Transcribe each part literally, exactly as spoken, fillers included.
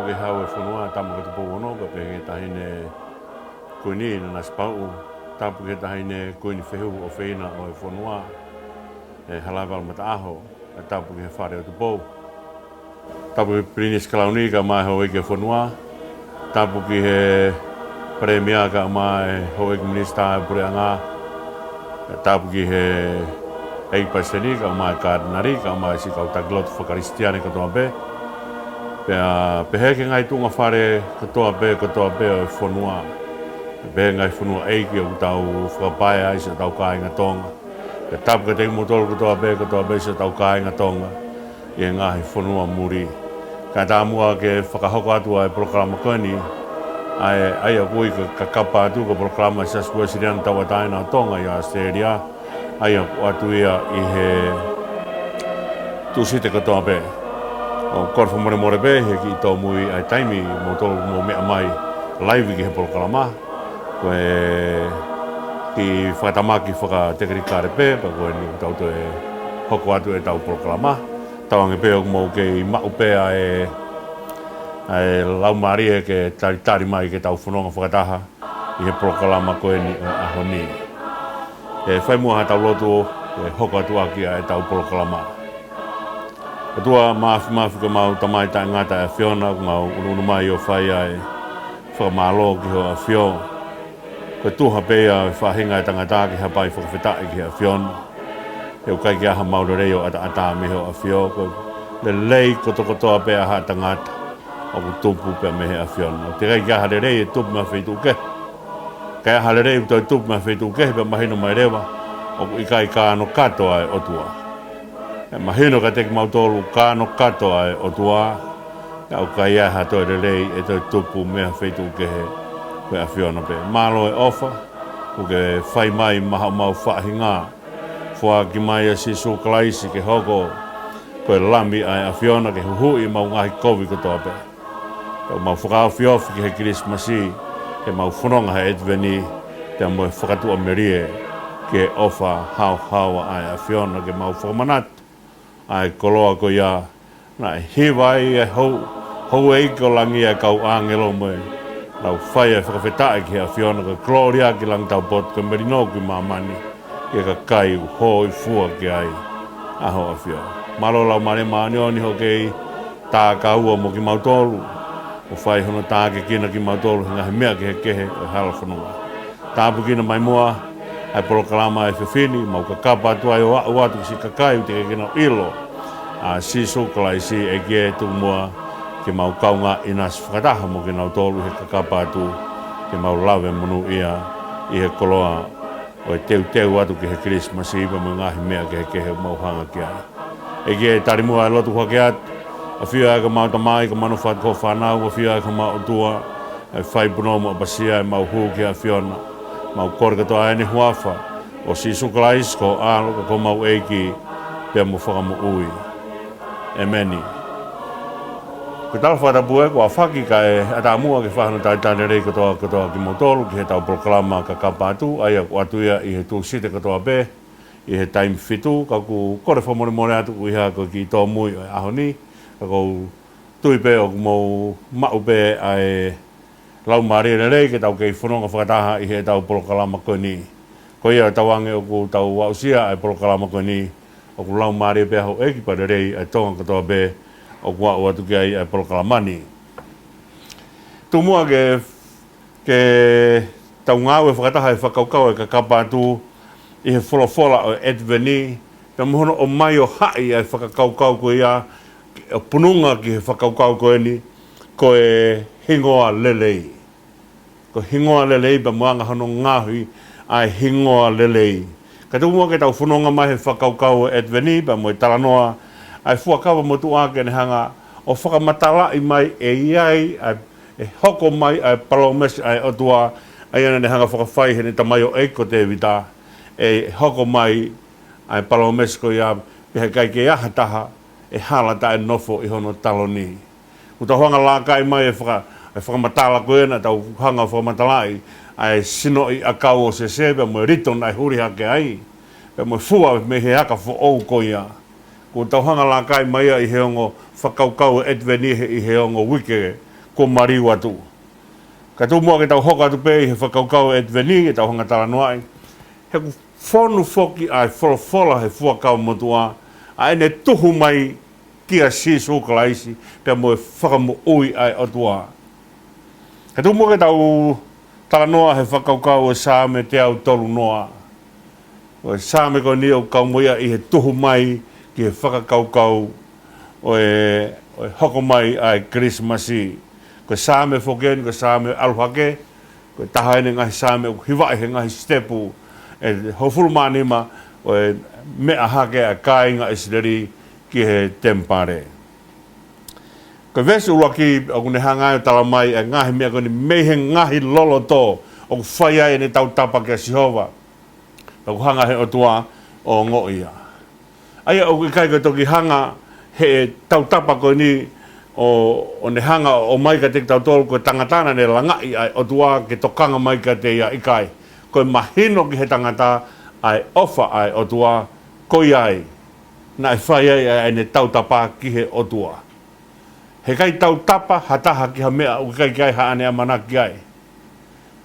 Ke hau e fonua, tapu ki he Tupou Ono, pea pehē ki he Taʻahine Kuini Nanasipauʻu, tapu ki he Taʻahine Kuini Fehuhu ʻofeina ʻo e fonua, ʻe Halaevalu Mataʻaho, ʻe tapu ki he Fale ʻo Tupou. Tapu ki he Pilinisi Kalauni kae ʻumaʻā e houʻeiki ʻo e fonua, tapu ki he Palēmia kae ʻumaʻā e houʻeiki minisitā ʻo e puleʻanga, ʻe tapu ki he ʻEiki Palesiteni kae ʻumaʻā e Katinali, kae ʻumaʻā e siʻi kau taki lotu fakakalisitiane kotoa pē. Pea pehē ki he ngaahi tuʻunga fale kotoa pē, kotoa pē ʻo e fonua. Pehē ki he ngaahi fonua ʻeiki ʻoku tau fakapaea ai siʻotau kāinga Tonga. Pea tapu kiate kimoutolu kotoa pē, kotoa pē siʻotau kāinga Tonga ʻi he ngaahi fonua muli. Kae ʻatā muʻa ke fakahoko atu ʻa e polokalama ko eni, ʻa e, ʻa ia ʻoku ui ko e Kakapa Atu, ko e polokalama ʻa e Siasi Uēsiliana Tauʻatāina ʻo Tonga ʻi ʻAositelēlia, ʻa ia ʻoku ʻoatu ia ʻi he Tūsite kotoa pē. ʻOku ou kole fakamolemole pē he kiʻi tōmui ʻa e taimi, moutolu mou meʻa mai laivi ki he polokalama. Ko e kiʻi fakatamaki fakatekinikale pē, pea ko eni ʻoku tau toe hoko atu ʻetau polokalama. Tauange pē ʻoku mou kei maʻu pē ʻa e, ʻa e laumālie ke talitali mai ke tau fononga fakataha ʻi he polokalama ko eni ʻo e ʻaho ni. ʻE fai muʻa haʻatau lotu ʻo hoko atu ʻaki ʻa ʻetau polokalama. ʻOtua Māfimafi, ko homau Tamai taʻengata ʻa e ʻAfiona, ʻoku mau ʻunuʻunu mai ʻo fai ʻa e fakamālō ki hoʻo ʻAfio. Ko e tuha pē ia ʻo e faʻahinga ʻo e tangata ke hapai fakafetaʻi ki he ʻAfiona. He ʻoku ʻikai ke ʻi ai haʻamau lelei ʻo ʻataʻatā mei hoʻo ʻAfio, ko e lelei kotokotoa pē ʻa haʻa tangata ʻoku tupu pē mei he ʻAfiona. ʻOku teʻeki ai ke ʻi ai ha lelei ʻe tupu mei ha feituʻu kehe. Ka ʻi ai ha lelei ʻoku toe tupu mei ha feituʻu kehe, pea mahino mai leva ʻoku ʻikai kanokato ʻa e ʻOtua. ʻE mahino kiate kimautolu kanokato ʻa e ʻOtua, pea ʻoku ʻikai ʻi ai ha toe lelei ʻe toe tupu mei ha feituʻu kehe, ko e ʻAfiona pē. Mālō e ʻofa ʻoku ke fai mai maʻa homau faʻahinga. Foaki mai ʻa Sīsū Kalaisi ke hoko ko e Lami ʻa e ʻAfiona ke huhuʻi ʻemau ngaahi kovi kotoa pē. Pea mau fakaofiofi ki he Kilisimasi, ke mau fononga he ʻEtiveni, pea mo e fakatuʻamelie ki he ʻofa haohaoa ʻa e ʻAfiona, ke mau fakamanatu ʻa e koloa ko ia naʻe hiva ai e hou, houʻeiki ʻo langi, ʻa e kau ʻāngelo mo e lau fai ʻa e fakafetaʻi ki he ʻAfiona, ko e kolōlia ki langi taupotu, ko e melino ki māmani, ki he kakai ʻoku hōifua ki ai ʻa hoʻo ʻAfio. Mālō Laumālie Māʻoniʻoni hoʻo kei takaua mo kimautolu, ʻo fai hono takiekina kimautolu he ngaahi meʻa kehekehe ʻo e hala fononga. Tāpuekina mai muʻa ʻa e polokalama he efiafi ni, mau kakapa atu ai ʻo aʻu atu ki he siʻi kakai ʻoku teʻeki ke nau ʻilo ʻa Sīsū Kalaisi. ʻEiki ē, tuku muʻa ke mau kaungā ʻinasi fakataha mo kinautolu he kakapa atu, ke mau lave monūʻia ʻi he koloa ʻo e teuteu atu ki he Kilisimasi pea mo e ngaahi meʻa kehekehe ʻoku mau hanga ki ai. ʻEiki ē, tali muʻa ʻa e lotu hake atu. ʻAfio ʻa e ko homau Tamai, ko homau Fatu, ko hoʻo fānau, ʻafio ʻa e ko homau ʻOtua, ʻa e fai punou mo ʻapasia ʻemau hū ki he ʻAfiona. Mau kole kotoa ʻi he huafa ʻo Sīsū Kalaisi, ko ho ʻAlo, ko homau ʻEiki pea mo Fakamoʻui. ʻĒmeni. Ko e tala fakatapu ē kuo ʻafaki, kae ʻatā muʻa ke fai hono talitali lelei kotoa, kotoa kimoutolu ki heʻetau polokalama Kakapa Atu, ʻa ia ʻoku ʻoatu ia ʻi he Tūsite kotoa pē ʻi he taimi fitu. Ka ʻoku ou kole fakamolemole atu koeʻuhi ko e kiʻi tōmui ʻo e ʻaho ni, ka ʻoku ou tui pē ʻoku mou maʻu pē ʻa e laumālie lelei ke tau kei fononga fakataha ʻi heʻetau polokalama ko eni. Ko ia, tauange ʻoku tau aʻusia ʻa e polokalama ko eni, ʻoku laumālie pē ʻa houʻeiki pea lelei ʻa e Tonga kotoa pē ʻoku aʻu atu ki ai ʻa e polokalama ni. Tuku muʻa ke, ke tau ngāue fakataha he fakakaukau ʻo e Kakapa Atu ʻi he folofola ʻo e ʻEtiveni, pea mo hono ʻomai ʻo haʻi ʻa e fakakaukau ko ia, ʻo pununga ki he fakakaukau ko eni, ko e hingoa lelei. Ko e hingoa lelei pea mo e anga hono ngaohi ʻa e hingoa lelei. Ka tuku muʻa ke tau fononga mai he fakakaukau ʻo e ʻEtiveni pea mo e talanoa ʻa e fuakava motuʻa, ke ne hanga ʻo fakamatalaʻi mai ʻe ʻi ai ʻa e, ʻe hoko mai ʻa e palōmesi ʻa e ʻOtua, ʻa ia naʻa ne hanga ʻo fakafai heʻene tamaioʻeiki ko Tēvita, ʻe hoko mai ʻa e palōmesi ko ia, pea he ʻikai ke ʻi ai ha taha ʻe hala taʻenofo ʻi hono taloni. ʻOku tau hanga ʻo laka mai e faka-, e fakamatala ko ē naʻa tau hanga ʻo fakamatalaʻi, ʻa e sinoʻi ʻakau ʻo Sese, pea mo e lito naʻe huli hake ai, pea mo e fua mei he aka foʻou ko ia. ʻOku tau hanga ʻo laka mai ia ʻi he ongo fakakaukau ʻo e ʻEtiveni he, ʻi he ongo uike kuo maliu atu. Ka tuku muʻa ke tau hoko atu pē ʻi he fakakaukau ʻEtiveni ʻetau hanga talanoaʻi. He ʻoku fonu foki ʻa e folofola he Fuakava Motuʻa, ʻa ʻene tuhu mai kia Sīsū Kalaisi, pea mo e fakamoʻui ʻa e ʻOtua. Ka tuku muʻa ke tau talanoa he fakakaukau ʻo e Saame teau tolu noa. ʻO e Saame ko eni ʻoku kau mo ia ʻi he tuhu mai ki he fakakaukau ʻo e, ʻo e hoko mai ʻa e Kilisimasi. Ko e Saame foki eni, ko e Saame ʻalu hake, ko e taha eni e ngaahi Saame ʻoku hivaʻi he ngaahi sitepu ʻe hongofulu mā nima ʻo e meʻa hake ʻa e kāinga ʻIsileli ki he temipale. Ko e veesi ʻuluaki ʻoku ne hanga ai ʻo tala mai ʻa e ngaahi meʻa ko eni mei he ngaahi loloto ʻoku fai ai ʻene tautapa kia Sihova. Pea ʻoku hanga he ʻOtua ʻo ongoʻi ia. ʻA ia ʻoku ʻikai ko e toki hanga he tautapa ko eni ʻo, ʻo ne hanga ʻo ʻomai kiate kitautolu ko e tangata naʻa ne langaʻi ʻa e ʻOtua ke tokanga mai kiate ia, ʻikai. Ko e mahino ki he tangata ʻa e ʻofa ʻa e ʻOtua, ko ia ai naʻe fai ai ʻa ʻene tautapa ki he ʻOtua. He ʻikai tautapa ha taha ki ha meʻa ʻoku ʻikai ke ʻi ai haʻane ʻamanaki ai.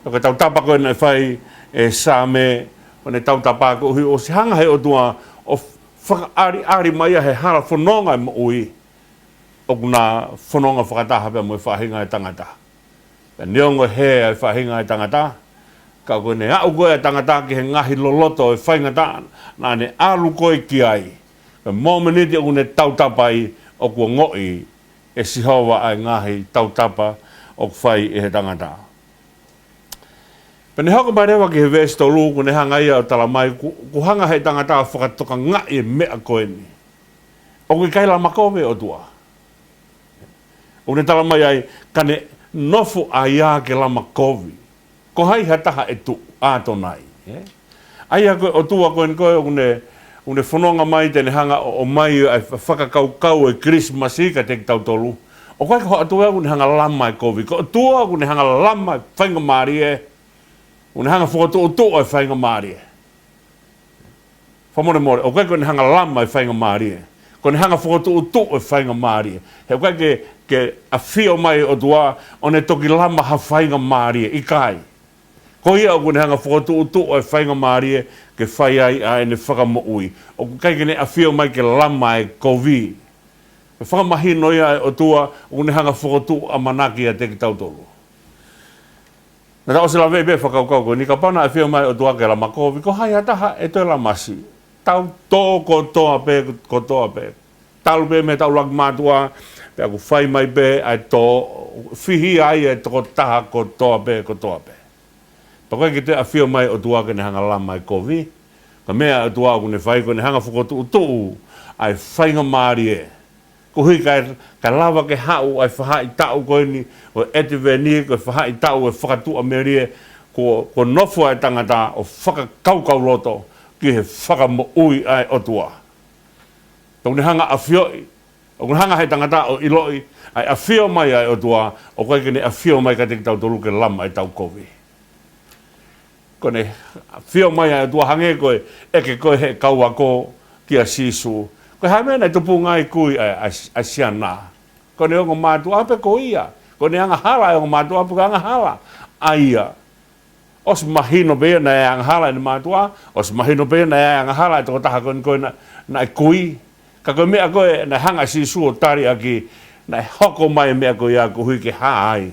Ko e tautapa ko ē naʻe fai ʻe Saame, ko ʻene tautapa koeʻuhi ʻosi hanga he ʻOtua ʻo fakaʻaliʻali mai ia he hala fononga ʻo e moʻui ʻoku na fononga fakataha pea mo e faʻahinga ʻo e tangata. Pea neongo ʻe hē ʻa e faʻahinga ʻo e tangata, ka ko ʻene aʻu ko ē ʻa e tangata ki he ngaahi loloto ʻo e faingataʻa naʻa ne ʻalu ko ē ki ai, ko e mōmeniti ʻoku ne tautapa ai, ʻoku ongoʻi ʻe Sihova ʻa e ngaahi tautapa ʻoku fai ʻe he tangata. Pea ne hoko mai leva ki he veesi tolu, ʻoku ne hanga ia ʻo tala mai, ʻoku, ʻoku hanga he tangata ʻo fakatokangaʻi e meʻa ko eni. ʻOku ʻikai lama kovi e ʻOtua. ʻOku ne tala mai ai, ka ne nofo ʻa ia ke lama kovi. Ko hai ha taha ʻe tuʻu, ʻAtonai, ē? ʻA ia ko e ʻOtua ko eni ko ē ʻoku ne, ʻoku ne fononga mai te ne hanga ʻo, ʻomai ʻa e fa-, fakakaukau ʻo e Kilisimasi kiate kitautolu. ʻOku ʻikai ko e ʻOtua ʻoku ne hanga lama e kovi. Ko e ʻOtua ʻoku ne hanga lama e faingamālie. ʻOku ne hanga fokotuʻutuʻu e faingamālie. Fakamolemole, ʻoku ʻikai ko ʻene hanga lama e faingamālie. Ko ʻene hanga fokotuʻutuʻu e faingamālie. He ʻoku ʻikai ke, ke ʻafio mai e ʻOtua ʻo ne toki lama ha faingamālie, ʻikai. Ko ia ʻoku ne hanga fokotuʻutuʻu e faingamālie ke fai ai ʻa ʻene fakamoʻui. ʻOku ʻikai ke ne ʻafio mai ke lama e kovi. Ko e fakamahino ia ʻa e ʻOtua ʻoku ne hanga fokotuʻu ʻamanaki ʻiate kitautolu. Naʻa tau ʻosi lave pē fakakaukau ko eni, kapau naʻe ʻafio mai e ʻOtua ke lama kovi, ko hai ha taha ʻe toe lamasi? Tau tō kotoa pē, kotoa pē. Talu pē mei he tau laki mātuʻa, pea ʻoku fai mai pē ʻa e tō, fihi ai e tokotaha kotoa pē, kotoa pē. Pea ʻoku ʻikai ke toe ʻafio mai e ʻOtua ke ne hanga lama e kovi. Ko e meʻa ʻa e ʻOtua ʻoku ne fai ko ʻene hanga fokotuʻutuʻu ʻa e faingamālie. Koeʻuhi kae, kae lava ke haʻu ʻa e faʻahitaʻu ko eni ʻo e ʻEtiveni, ko e faʻahitaʻu ʻo e fakatuʻamelie, kuo, kuo nofo ʻa e tangata ʻo fakakaukauloto ki he fakamoʻui ʻa e ʻOtua. ʻOku ne hanga ʻafioʻi, ʻoku ne hanga he tangata ʻo ʻiloʻi ʻa e ʻafio mai ʻa e ʻOtua, ʻoku ʻikai ke ne ʻafio mai kiate kitautolu ke lama ʻetau kovi. Ko ʻene ʻafio mai ʻa e ʻOtua hangē ko e ʻeke ko ē he kau ako kia Sīsū, ko e hā e meʻa naʻe tupunga ai e kui ʻa, ʻa, ʻa e siana? Ko ʻene ongo mātuʻa pe ko ia? Ko ʻene angahala ʻa e ongo mātuʻa pe ko e angahala ʻa ia? ʻOsi mahino pē ia naʻe angahala ʻene mātuʻa, ʻosi mahino pē ia naʻe angahala e tokotaha ko eni ko ē naʻe, naʻe kui. Ka ko e meʻa ko ē naʻe hanga ʻe Sīsū ʻo tali ʻaki, naʻe hoko mai e meʻa ko ia koeʻuhi ke hā ai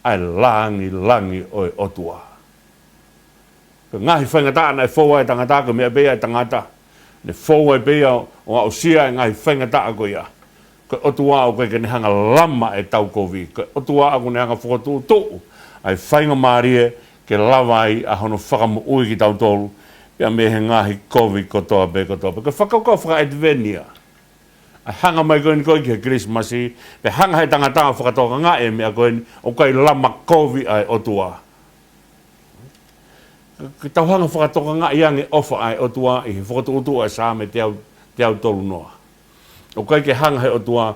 ʻa e langilangi ʻo e ʻOtua. Ko e ngaahi faingataʻa naʻe fou ai e tangata, ko e meʻa pē ia ʻa e tangata. Ne fou ai pē ia ʻo aʻusia e ngaahi faingataʻa ko ia. Ko e ʻOtua ʻoku ʻikai ke ne hanga lama ʻetau kovi. Ko e ʻOtua ʻoku ne hanga fokotuʻutuʻu ʻa e faingamālie ke lava ai ʻa hono fakamoʻui kitautolu pea mei he ngaahi kovi kotoa pē, kotoa pē. Ko e fakakaukau fakaʻetiveni ia. ʻA e hanga mai ko eni ko ē ki he Kilisimasi, pea hanga he tangata ʻo fakatokangaʻi e meʻa ko eni, ʻoku ʻikai lama kovi ʻa e ʻOtua. Ke tau hanga fakatokangaʻi ange ʻofa ʻa e ʻOtua ʻi he fokotuʻutuʻu ʻa e Saame teau, teau tolu noa. ʻOku ʻikai ke hanga he ʻOtua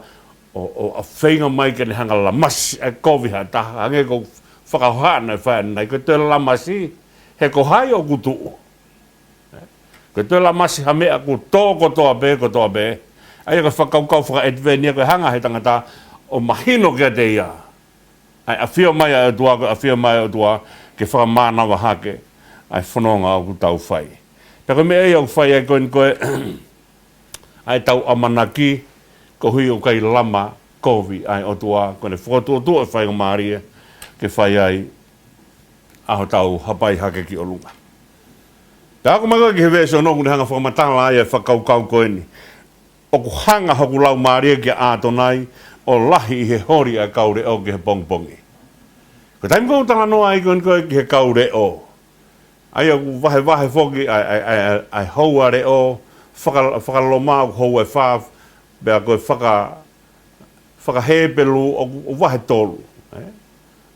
ʻo, ʻo, ʻo feinga mai ke ne hanga lamasi ʻa e kovi ha taha, hangē ko e fakahohaʻa naʻe fai ʻanenai, ko e toe lamasi, he ko hai ʻoku tuʻu? Ko e toe lamasi ha meʻa kuo tō kotoa pē, kotoa pē. ʻA ia ko e fakakaukau fakaʻetiveni ia ko e hanga he tangata ʻo mahino kiate ia ʻa e ʻafio mai ʻa e ʻOtua, ko e ʻafio mai ʻa e ʻOtua ke fakamānava hake ʻa e fononga ʻoku tau fai. Pea ko e meʻa ia ʻoku fai ai ko eni ko e ʻa ʻetau ʻamanaki, koeʻuhi ʻoku ʻikai lama kovi ʻa e ʻOtua, ko ʻene fokotuʻutuʻu e faingamālie ke fai ai ʻa hotau hapai hake ki ʻolunga. Pea ʻoku ʻomai ko ē ki he veesi ono ʻoku ne hanga ʻo fakamatala ai e fakakaukau ko eni. ʻOku hanga hoku laumālie kia ʻAtonai, ʻo lahi ʻi he holi ʻa e kau leʻo ki he pongipongi. Ko e taimi ko ē ʻoku talanoa ai ko eni ko ē ki he kau leʻo, ʻa ia ʻoku vahevahe foki ʻa e, ʻa e, ʻa e, ʻa e, ʻa e houa leʻo, faka-, fakaloma ʻoku houa ʻe fā, pea ko e faka-, faka-Hepelū ʻoku, ʻoku vahe tolu, ē?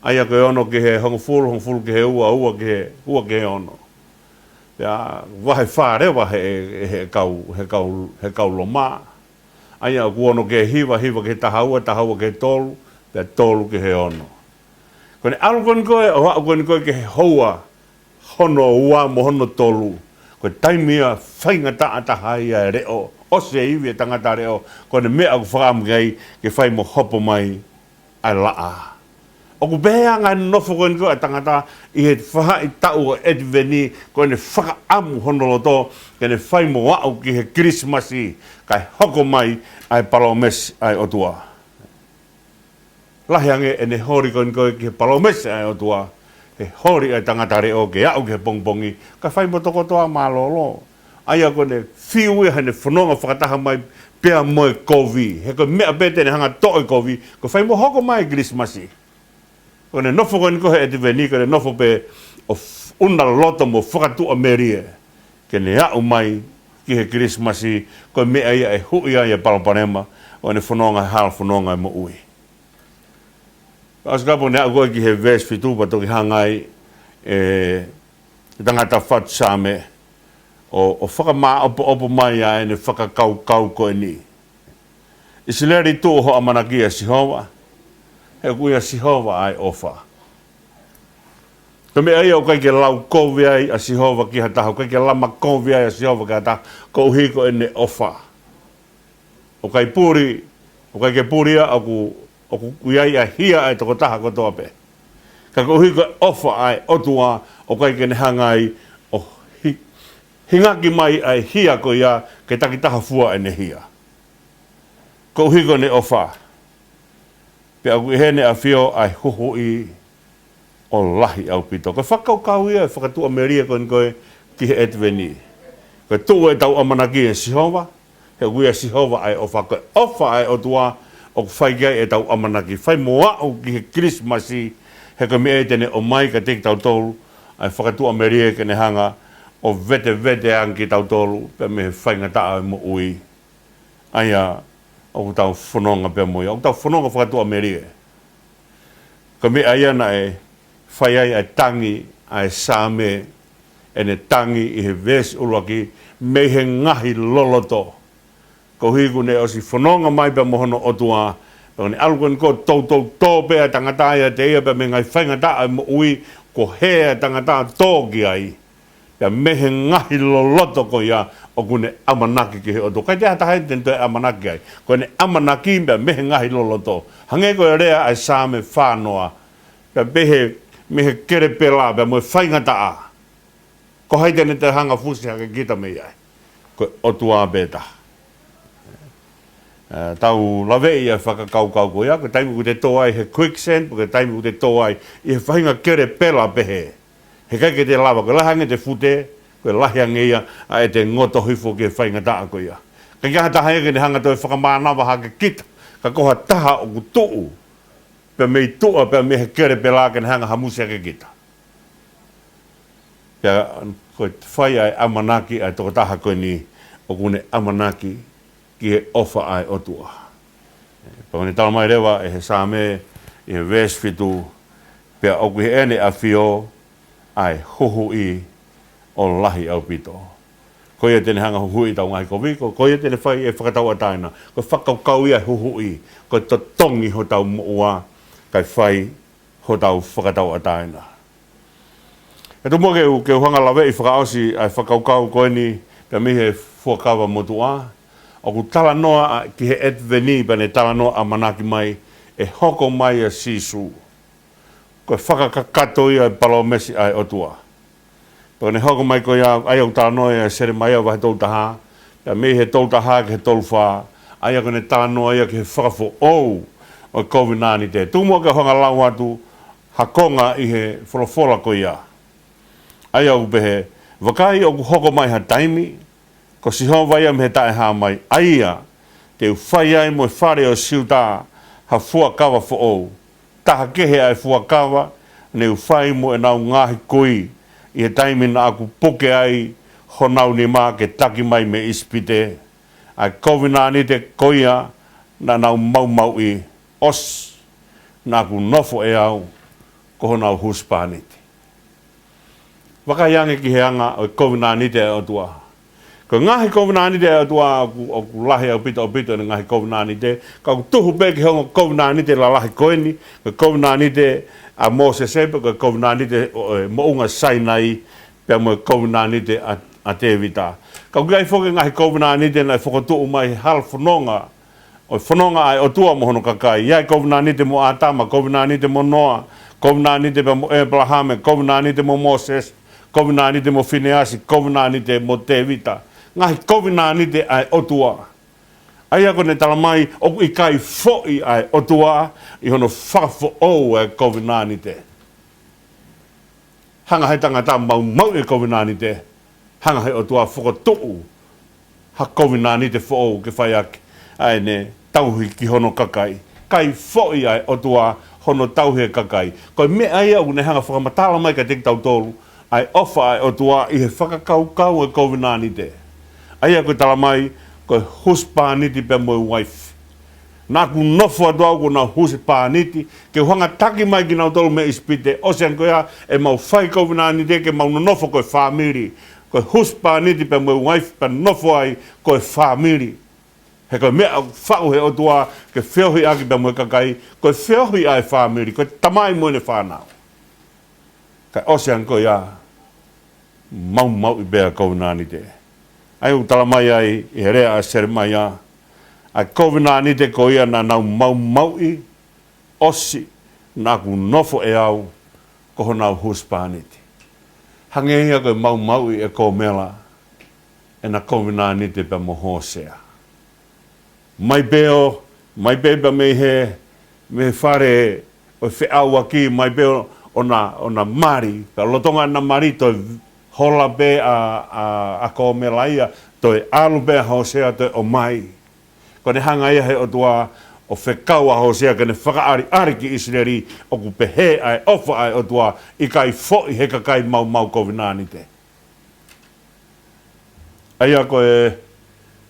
ʻA ia ko e ono ki he hongofulu, hongofulu ki he ua, ua ki he, ua ki he ono. Pea vahe fā leva he, he kau, he kau, he kau Loma. ʻA ia ʻoku ono ki he hiva, hiva ki he taha ua, taha ua ki he tolu, pea tolu ki he ono. Ko ʻene ʻalu ko eni ko ē, ʻo aʻu ko eni ko ē ki he houa hono ua mo hono tolu, ko e taimi ia faingataʻa taha ia e leʻo, ʻosi e ivi e tangata leʻo, ko ʻene meʻa ʻoku fakaʻamu ki ai ke fai mo hopo mai ʻa e laʻā. ʻOku pehē ange ʻa e nofo ko eni ko ē ʻa e tangata ʻi he faʻahitaʻu ʻo e ʻEtiveni, ko ʻene fakaʻamu hono loto ke ne fai mo aʻu ki he Kilisimasi, kae hoko mai ʻa e palōmesi ʻa e ʻOtua. Lahi ange ʻene holi ko eni ko ē ki he palōmesi ʻa e ʻOtua, he holi ʻa e tangata leʻo ke aʻu ki he pongipongi, kae fai mo tokoto ʻa mālōlō. ʻA ia ko ʻene fiu ia heʻene fononga fakataha mai pea mo e kovi. He ko e meʻa pē te ne hanga ʻo toʻo e kovi, ko e fai mo hoko mai e Kilisimasi. Ko ʻene nofo ko eni ko ē he ʻEtiveni, ko ʻene nofo pē ʻo f-, ʻuna loto mo fakatuʻamelie ke ne aʻu mai ki he Kilisimasi, ko e meʻa ia ʻe huʻi ai e palopalema ʻo ʻene fononga he hala fononga e moʻui. ʻOsi kapau ne aʻu ko ē ki he veesi fitu pea toki hanga ai e tangata fatu Saame ʻo, ʻo fakamāʻopoʻopo mai ʻa ʻene fakakaukau ko eni. ʻIsileli, tuʻu ho ʻamanaki ʻia Sihova, he ʻoku ʻia Sihova ʻa e ʻofa. Ko e meʻa ia ʻoku ʻikai ke lau kovi ai ʻa Sihova ki ha taha, ʻoku ʻikai ke lama kovi ai ʻa Sihova ki ha taha, koeʻuhi ko ʻene ʻofa. ʻOku ʻikai puli, ʻoku ʻikai ke puli ia ʻoku, ʻoku ʻi ai ʻa e hia ʻa e tokotaha kotoa pē. Ka koeʻuhi ko e ʻofa ʻa e ʻOtua, ʻoku ʻikai ke ne hanga ai ʻo hi-, hingaki mai ʻa e hia ko ia ke takitaha fua ʻene hia. Koeʻuhi ko ʻene ʻofa, pea ʻoku ʻi heʻene ʻafio ʻa e huhuʻi ʻo lahi ʻaupito. Ko e fakakaukau ia e fakatuʻamelie ko eni ko ē ki he ʻEtiveni. Ko e tuʻu ʻetau ʻamanaki ʻia Sihova, he ʻoku ʻia Sihova ʻa e ʻofa. Ko e ʻofa ʻa e ʻOtua ʻoku fai ki ai ʻetau ʻamanaki. Fai mo aʻu ki he Kilisimasi, he ko e meʻa ia te ne ʻomai kiate kitautolu ʻa e fakatuʻamelie ke ne hanga ʻo vetevete ange kitautolu pea mei he faingataʻa ʻo e moʻui ʻa ia ʻoku tau fononga pea mo ia, ʻoku tau fononga fakatuʻamelie. Ko e meʻa ia naʻe fai ai ʻa e tangi ʻa e Saame, ʻene tangi ʻi he veesi ʻuluaki, mei he ngaahi loloto. Koeʻuhi kuo ne ʻosi fononga mai pea mo hono ʻOtua, pea ne ʻalu ko eni ko ē toutou tō pē ʻa e tangata ia ʻiate ia pea mei he ngaahi faingataʻa ʻo e moʻui, kuo hē ʻa e tangata tō ki ai. Pea mei he ngaahi loloto ko ia ʻoku ne ʻamanaki ki he ʻOtua. ʻIkai toe ʻi ai ha taha ia te ne toe ʻamanaki ai. Ko ʻene ʻamanaki pea mei he ngaahi loloto. Hangē ko e lea ʻa e Saame fā noa. Pea mei he, mei he kelepela, pea mo e faingataʻa. Ko hai te ne toe hanga ʻo fusi hake kita mei ai. Ko e ʻOtua pē taha. Ē, tau laveʻi ʻa e fakakaukau ko ia, ko e taimi ʻoku te tō ai he quicksand, ko e taimi ʻoku te tō ai ʻi he faʻahinga kelepela pehē. He ʻikai ke te lava, ko e lahi ange ʻete fute, ko e lahi ange ia ʻa ʻete ngoto hifo ki he faingataʻa ko ia. ʻIkai ke ʻi ai ha taha ia ke ne hanga ʻo toe fakamānava hake kita, ka ko ha taha ʻoku tuʻu pea mei tuʻa, pea mei he kelepela ke ne hanga ʻo hamusi hake kita. Pea ko e fai ʻa e ʻamanaki ʻa e tokotaha ko eni ʻoku ne ʻamanaki ki he ʻofa ʻa e ʻOtua. Pea ʻoku ne talamai leva ʻe he Saame ʻi he veesi fitu, pea ʻoku ʻi heʻene ʻafio ʻa e huhuʻi ʻo lahi ʻaupito. Ko ia te ne hanga ʻo huhuʻi ʻetau ngaahi kovi, ko, ko ia te ne fai e fakatauʻatāina. Ko e fakakaukau ia e huhuʻi, ko e totongi hotau moʻua, kae fai hotau fakatauʻatāina. ʻE tomuʻa ke u, ke u hanga ʻo laveʻi fakaʻosi ʻa e fakakaukau ko eni pea mei he Fuakava Motuʻa. ʻOku talanoa ʻa, ki he ʻEtiveni pea ne talanoa ʻamanaki mai ʻe hoko mai ʻa Sīsū. Ko e fakakakato ia e palōmesi ʻa e ʻOtua. Pea ko ʻene hoko mai ko ia, ʻa ia ʻoku talanoa ʻia Selemaia vahe tolu taha, pea mei he tolu taha ki he tolu fā, ʻa ia ko ʻene talanoa ia ki he fakafoʻou ʻo e kovinānite. Tuku muʻa ke u hanga ʻo lau atu ha konga ʻi he folofola ko ia. ʻA ia ʻoku pehē, vakai, ʻoku hoko mai ha taimi, ko Sihova ia mei he Taʻehāmai, ʻa ia te u fai ai mo e fale ʻo Siuta ha fuakava foʻou, taha kehe ʻa e fuakava ne u fai mo ʻenau ngaahi kui ʻi he taimi naʻa ku puke ai honau nima ke taki mai mei ʻIsipite, ʻa e kovinānite ko ia naʻa nau maumauʻi, ʻosi naʻa ku nofo ʻe au ko honau husepāniti. Vakai ange ki he anga ʻo e kovinānite ʻa e ʻOtua. Ko e ngaahi kovinānite ʻa e ʻOtua ʻoku, ʻoku lahi ʻaupito, ʻaupito ʻene ngaahi kovinānite, ka ʻoku tuhu pē ki he ongo kovinānite lalahi ko eni, ko e kovinānite ʻa Mōsese, pe ko e kovinānite ʻo e moʻunga Sainai, pea mo e kovinānite ʻa, ʻa Tēvita. Ka ʻoku ʻi ai foki e ngaahi kovinānite naʻe fokotuʻu mai he hala fononga, ʻo e fononga ʻa e ʻOtua mo hono kakai. ʻI ai e kovinānite mo ʻĀtama, kovinānite mo Noa, kovinānite pea mo ʻĒpalahame, kovinānite mo Mōsese, kovinānite mo Fineasi, kovinānite mo Tēvita. Ngaahi kovinānite ʻa e ʻOtua. ʻA ia ko ʻene tala mai, ʻoku ʻikai foʻi ʻa e ʻOtua ʻi hono fakafoʻou ʻa e kovinānite. Hanga he tangata maumauʻi e kovinānite, hanga he ʻOtua fokotuʻu ha kovinānite foʻou ke fai ʻaki ʻa ʻene tauhi ki hono kakai. ʻIkai foʻi ʻa e ʻOtua hono tauhi e kakai. Ko e meʻa ia ʻoku ne hanga fakamatala mai kiate kitautolu ʻa e ʻofa ʻa e ʻOtua ʻi he fakakaukau e kovinānite. ʻA ia ko e tala mai, ko e husepāniti pea mo e uaifi. Naʻa ku nofo atu au ko honau husepāniti, ke u hanga ʻo taki mai kinautolu mei ʻIsipite, ʻosi ange ko ia ʻemau fai kovinānite ke mau nonofo ko e fāmili. Ko e husepāniti pea mo e uaifi pea nofo ai ko e fāmili. He ko e meʻa faʻu he ʻOtua ke feohi ʻaki pea mo e kakai, ko e feohi ʻa e fāmili, ko e tamai mo ʻene fānau. Kae ʻosi ange ko ia, maumauʻi pē ʻa e kovinānite. ʻA ia ʻoku tala mai ai ʻi he lea ʻa Selemaia, ʻa e kovinānite ko ia naʻa nau maumauʻi, ʻosi naʻa ku nofo ʻe au ko honau husepāniti. Hangē ia ko e maumauʻi ʻe Komela ʻena kovinānite pea mo Hōsea. Mai pē ʻo, mai pē pea mei he, mei he fale ʻo e feʻauaki, mai pē ʻo, ʻo na, ʻo na mali, pea lolotonga ʻena mali toe hola pē ʻa, ʻa, ʻa Komela ia, toe ʻalu pē ʻa Hōsea toe ʻomai. Ko ʻene hanga ia he ʻOtua ʻo fekau ʻa Hōsea ke ne fakaʻaliʻali ki ʻIsileli, ʻoku pehē ʻa e ʻofa ʻa e ʻOtua, ʻikai foʻi he kakai maumau kovinānite. ʻA ia ko e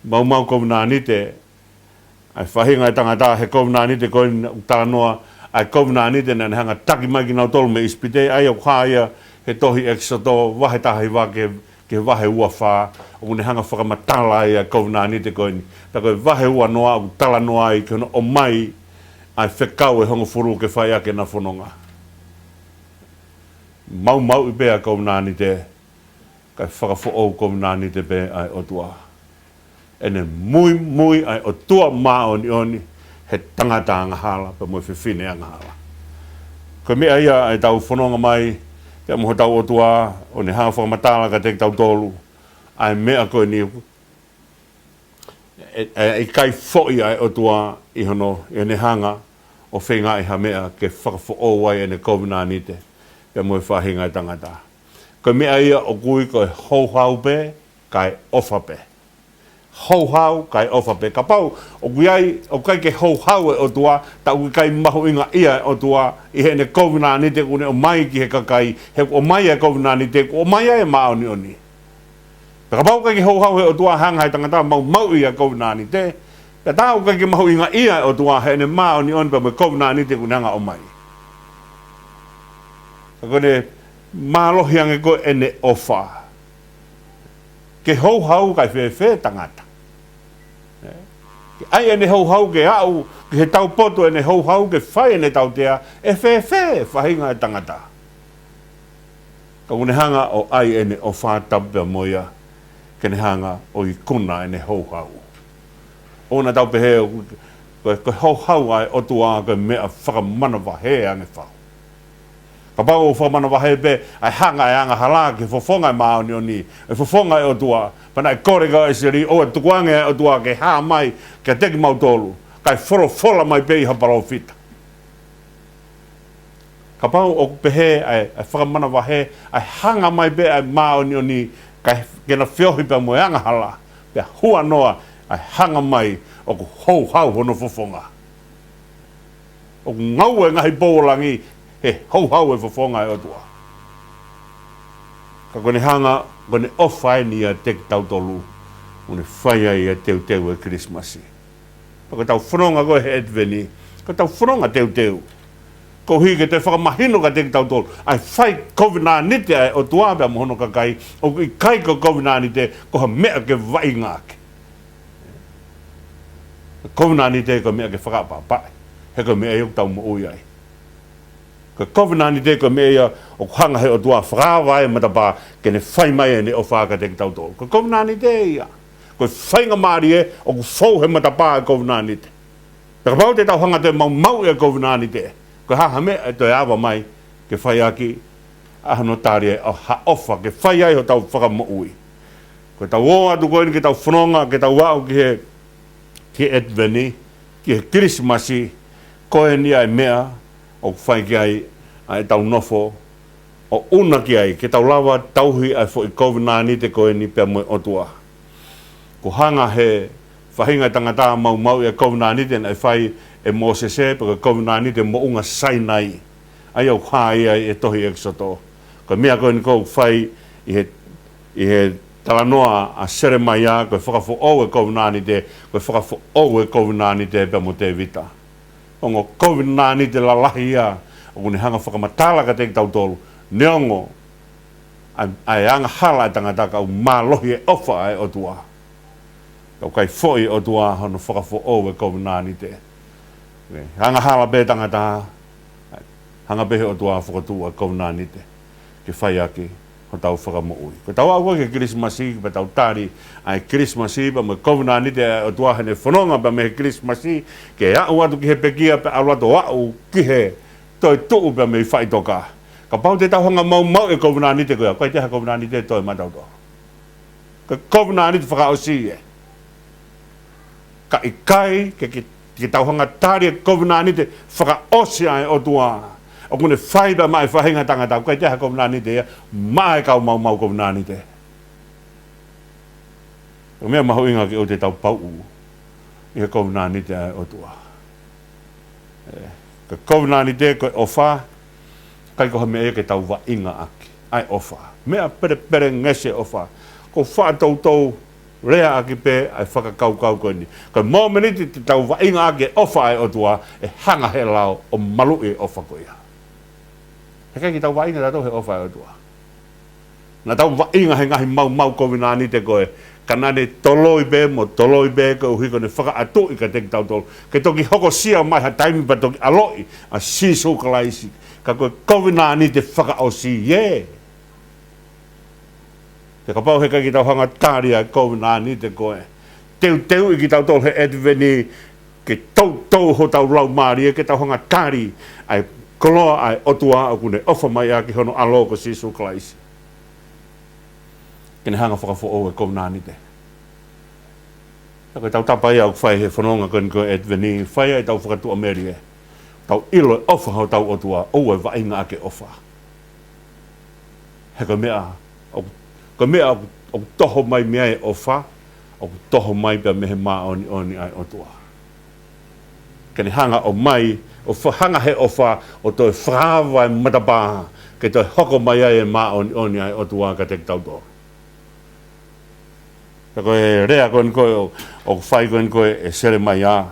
maumau kovinānite, ʻa e faʻahinga e tangata he kovinānite ko eni ʻoku talanoa, ʻa e kovinānite naʻa ne hanga ʻo taki mai kinautolu mei ʻIsipite, ʻa ia ʻoku hā ia he tohi ʻEkisoto vahe taha hiva ki he, ki he vahe ua fā, ʻoku ne hanga ʻo fakamatala ai ʻa e kovinānite ko eni. Pea ko e vahe ua noa ʻoku talanoa ai ki hono ʻomai ʻa e fekau ʻe hongofulu ke fai ʻaki ʻena fononga. Maumauʻi pē ʻa e kovinānite, kae fakafoʻou kovinānite pē ʻa e ʻOtua. ʻEne muimui ʻa e ʻOtua māʻoniʻoni he tangata angahala pea mo e fefine angahala. Ko e meʻa ia ʻa ʻetau fononga mai pea mo hotau ʻOtua, ʻo ne hanga ʻo fakamatala kiate kitautolu ʻa e meʻa ko eni, ʻe, ʻe, ʻikai foʻi ʻa e ʻOtua ʻi hono, ʻi heʻene hanga ʻo feingaʻi ha meʻa ke fakafoʻou ai ʻene kovinānite pea mo e faʻahinga e tangata. Ko e meʻa ia ʻoku ui ko e houhau pē, kae ʻofa pē. Houhau, kae ʻofa pē. Kapau ʻoku ʻi ai, ʻoku ʻikai ke houhau e ʻOtua, ta ʻoku ʻikai mahuʻingaʻia e ʻOtua ʻi heʻene kovinānite ʻoku ne ʻomai ki he kakai, he ʻoku ʻomai e kovinānite, ʻoku ʻomai ai e māʻoniʻoni. Pea kapau ʻoku ʻikai ke houhau he ʻOtua, hanga he tangata ʻo maumauʻi ʻa e kovinānite, pea tā ʻoku ʻikai ke mahuʻingaʻia e ʻOtua heʻene māʻoniʻoni pea mo e kovinānite ʻoku ne hanga ʻo ʻomai. Ka ko ʻene mālohi ange ko ē ʻene ʻofa. Ke houhau kae fēfē tangata. Ke ʻai ʻene houhau ke aʻu ki he taupotu ʻene houhau ke fai ʻene tautea, ʻe fēfē faʻahinga e tangata. Ka ʻoku ne hanga ʻo ʻai ʻene ʻofa tapu pea mo ia, ke ne hanga ʻo ikuna ʻene houhau. ʻOua naʻa tau pehē ʻoku, ko e, ko e houhau ʻa e ʻOtua ko e meʻa fakamanavahē ange fau. Kapau ʻoku fakamanavahē pē ʻa e hanga ʻe he angahala ki he fofonga ʻo e māʻoniʻoni, ʻa e fofonga ʻo e ʻOtua, pea naʻe kole kia ʻIsileli, ʻoua ʻe tukuange ʻa e ʻOtua ke hā mai kiate kimautolu, kae folofola mai pē ʻi ha palōfita. Kapau ʻoku pehē ʻa e, ʻa e fakamanavahē, ʻa e hanga mai pē ʻa e māʻoniʻoni, kae ke na feohi pea mo e angahala, pea huanoa ʻa e hanga mai ʻoku houhau hono fofonga. ʻOku ngaue ngaahi pou ʻo langi he houhau e fofonga ʻo e ʻOtua. Ka ko ʻene hanga, ko ʻene ʻofa eni ʻiate kitautolu, ʻoku ne fai ai ʻa e teuteu ʻo e Kilisimasi. Pea ko ʻetau fononga ko ē he ʻEtiveni, ko ʻetau fononga teuteu. Koeʻuhi ke toe fakamahino kiate kitautolu ʻa e fai kovinānite ʻa e ʻOtua pea mo hono kakai, ʻoku ʻikai ko e kovinānite ko ha meʻa ke vaʻinga ʻaki. Ko e kovinānite ko e meʻa ke fakaʻapaʻapaʻi, he ko e meʻa ia ʻoku tau moʻui ai. Ko e kovinānite ko e meʻa ia ʻoku hanga ʻe he ʻOtua ʻo fakaava ai e matapā ke ne fai mai ʻene ʻofa kiate kitautolu. Ko e kovinānite ia. Ko e faingamālie ʻoku fou he matapā ʻo e kovinānite. Pea kapau te tau hanga ʻo toe maumauʻi e kovinānite, ko e hā ha meʻa ʻe toe ava mai ke fai ʻaki ʻa hono tali ʻa e ʻofa, ke fai ai hotau fakamoʻui? Ko ʻetau ō atu ko eni ke tau fononga, ke tau aʻu ki he, ki he ʻEtiveni, ki he Kilisimasi, ko eni ʻa e meʻa ʻoku fai ki ai ʻa ʻetau nofo, ʻo ʻuna ki ai, ke tau lava tauhi ʻa e foʻi kovinānite ko eni pea mo e ʻOtua. Kuo hanga ʻe he faʻahinga ʻo e tangata ʻo maumauʻi ʻa e kovinānite naʻe fai ʻe Mōsese, pe ko e kovinānite moʻunga Sainai. ʻA ia ʻoku hā ai ʻi he tohi ʻEkisoto. Ko e meʻa ko eni ʻoku fai ʻi he, ʻi he talanoa ʻa Selemaia, ko e fakafoʻou e kovinānite, ko e fakafoʻou e kovinānite pea mo Tēvita. Ongo kovinānite lalahi ia, ʻoku ne hanga ʻo fakamatala kiate kitautolu. Neongo ʻa e, ʻa e angahala ʻa e tangata, ka ʻoku mālohi e ʻofa ʻa e ʻOtua. Ka ʻoku ʻikai foʻi ʻOtua hono fakafoʻou e kovinānite. Angahala pē tangata, hanga pē ʻe he ʻOtua ʻo fokotuʻu ʻa e kovinānite ke fai ʻaki hotau fakamoʻui. Ko ʻetau aʻu ko ē ki he Kilisimasi, pea tau tali ʻa e Kilisimasi pea mo e kovinānite ʻa e ʻOtua heʻene fononga pea mei he Kilisimasi, ke aʻu atu ki he pekia pea ʻalu atu ʻo aʻu ki he toetuʻu pea mei faʻitoka. Kapau te tau hanga ʻo maumauʻi e kovinānite ko ia, ʻoku ʻikai toe ʻi ai ha kovinānite ʻe toe maʻatautolu. Ko e kovinānite fakaʻosi ē. Ka ʻikai ke, ke, ke tau hanga ʻo tali e kovinānite fakaʻosi ʻa e ʻOtua, ʻoku ne fai pea maʻa e faʻahinga ʻo e tangata, ʻoku ʻikai toe ʻi ai ha kovinānite ia maʻa e kau maumau kovinānite. Ko e meʻa mahuʻinga ke ʻoua te tau pauʻu ʻi he kovinānite ʻa e ʻOtua. ʻE, ko e kovinānite ko e ʻofa, ʻikai ko ha meʻa ia ke tau vaʻinga ʻaki ʻa e ʻofa. Meʻa pelepelengesi e ʻofa. Ko e faʻa toutou lea ʻaki pē ʻa e fakakaukau ko eni. Ko e mōmeniti te tau vaʻinga ʻaki e ʻofa ʻa e ʻOtua, ʻe hanga ʻe he lao ʻo maluʻi e ʻofa ko ia. He ʻikai ke tau vaʻinga tautolu he ʻofa ʻa e ʻOtua. Naʻa tau vaʻinga he ngaahi maumau kovinānite ko ē, ka naʻa ne toloi pē mo toloi pē koeʻuhi ko ʻene fakaʻatuʻi kiate kitautolu, ke toki hokosia mai ha taimi pea toki ʻaloʻi ʻa Sīsū Kalaisi. Ka ko e kovinānite fakaʻosi ē. Pea kapau he ʻikai ke tau hanga ʻo tali ʻa e kovinānite ko ē, teuteuʻi kitautolu he ʻEtiveni, ke toutou hotau laumālie ke tau hanga ʻo tali ʻa e koloa ʻa e ʻOtua ʻoku ne ʻofa mai ʻaki hono ʻAlo ko Sīsū Kalaisi, ke ne hanga ʻo fakafoʻou e kovinānite. Ka ko ʻetau tapa ia ʻoku fai he fononga ko eni ko e ʻEtiveni, fai ai ʻetau fakatuʻamelie. Tau ʻilo e ʻofa hotau ʻOtua, ʻoua ʻe vaʻinga ʻaki e ʻofa. He ko e meʻa, ʻoku, ko e meʻa ʻoku, ʻoku toho mai mei ai e ʻofa, ʻoku toho mai pea mei he māʻoniʻoni ʻa e ʻOtua. Ke ne hanga ʻo ʻomai, ʻo fa-, hanga ʻe he ʻofa ʻo toe fakaava e matapā, ke toe hoko mai ai e māʻoniʻoni ʻa e ʻOtua kiate kitautolu. Pea ko e lea ko eni ko ē ʻo, ʻoku fai ko eni ko ē ʻe Selemaia.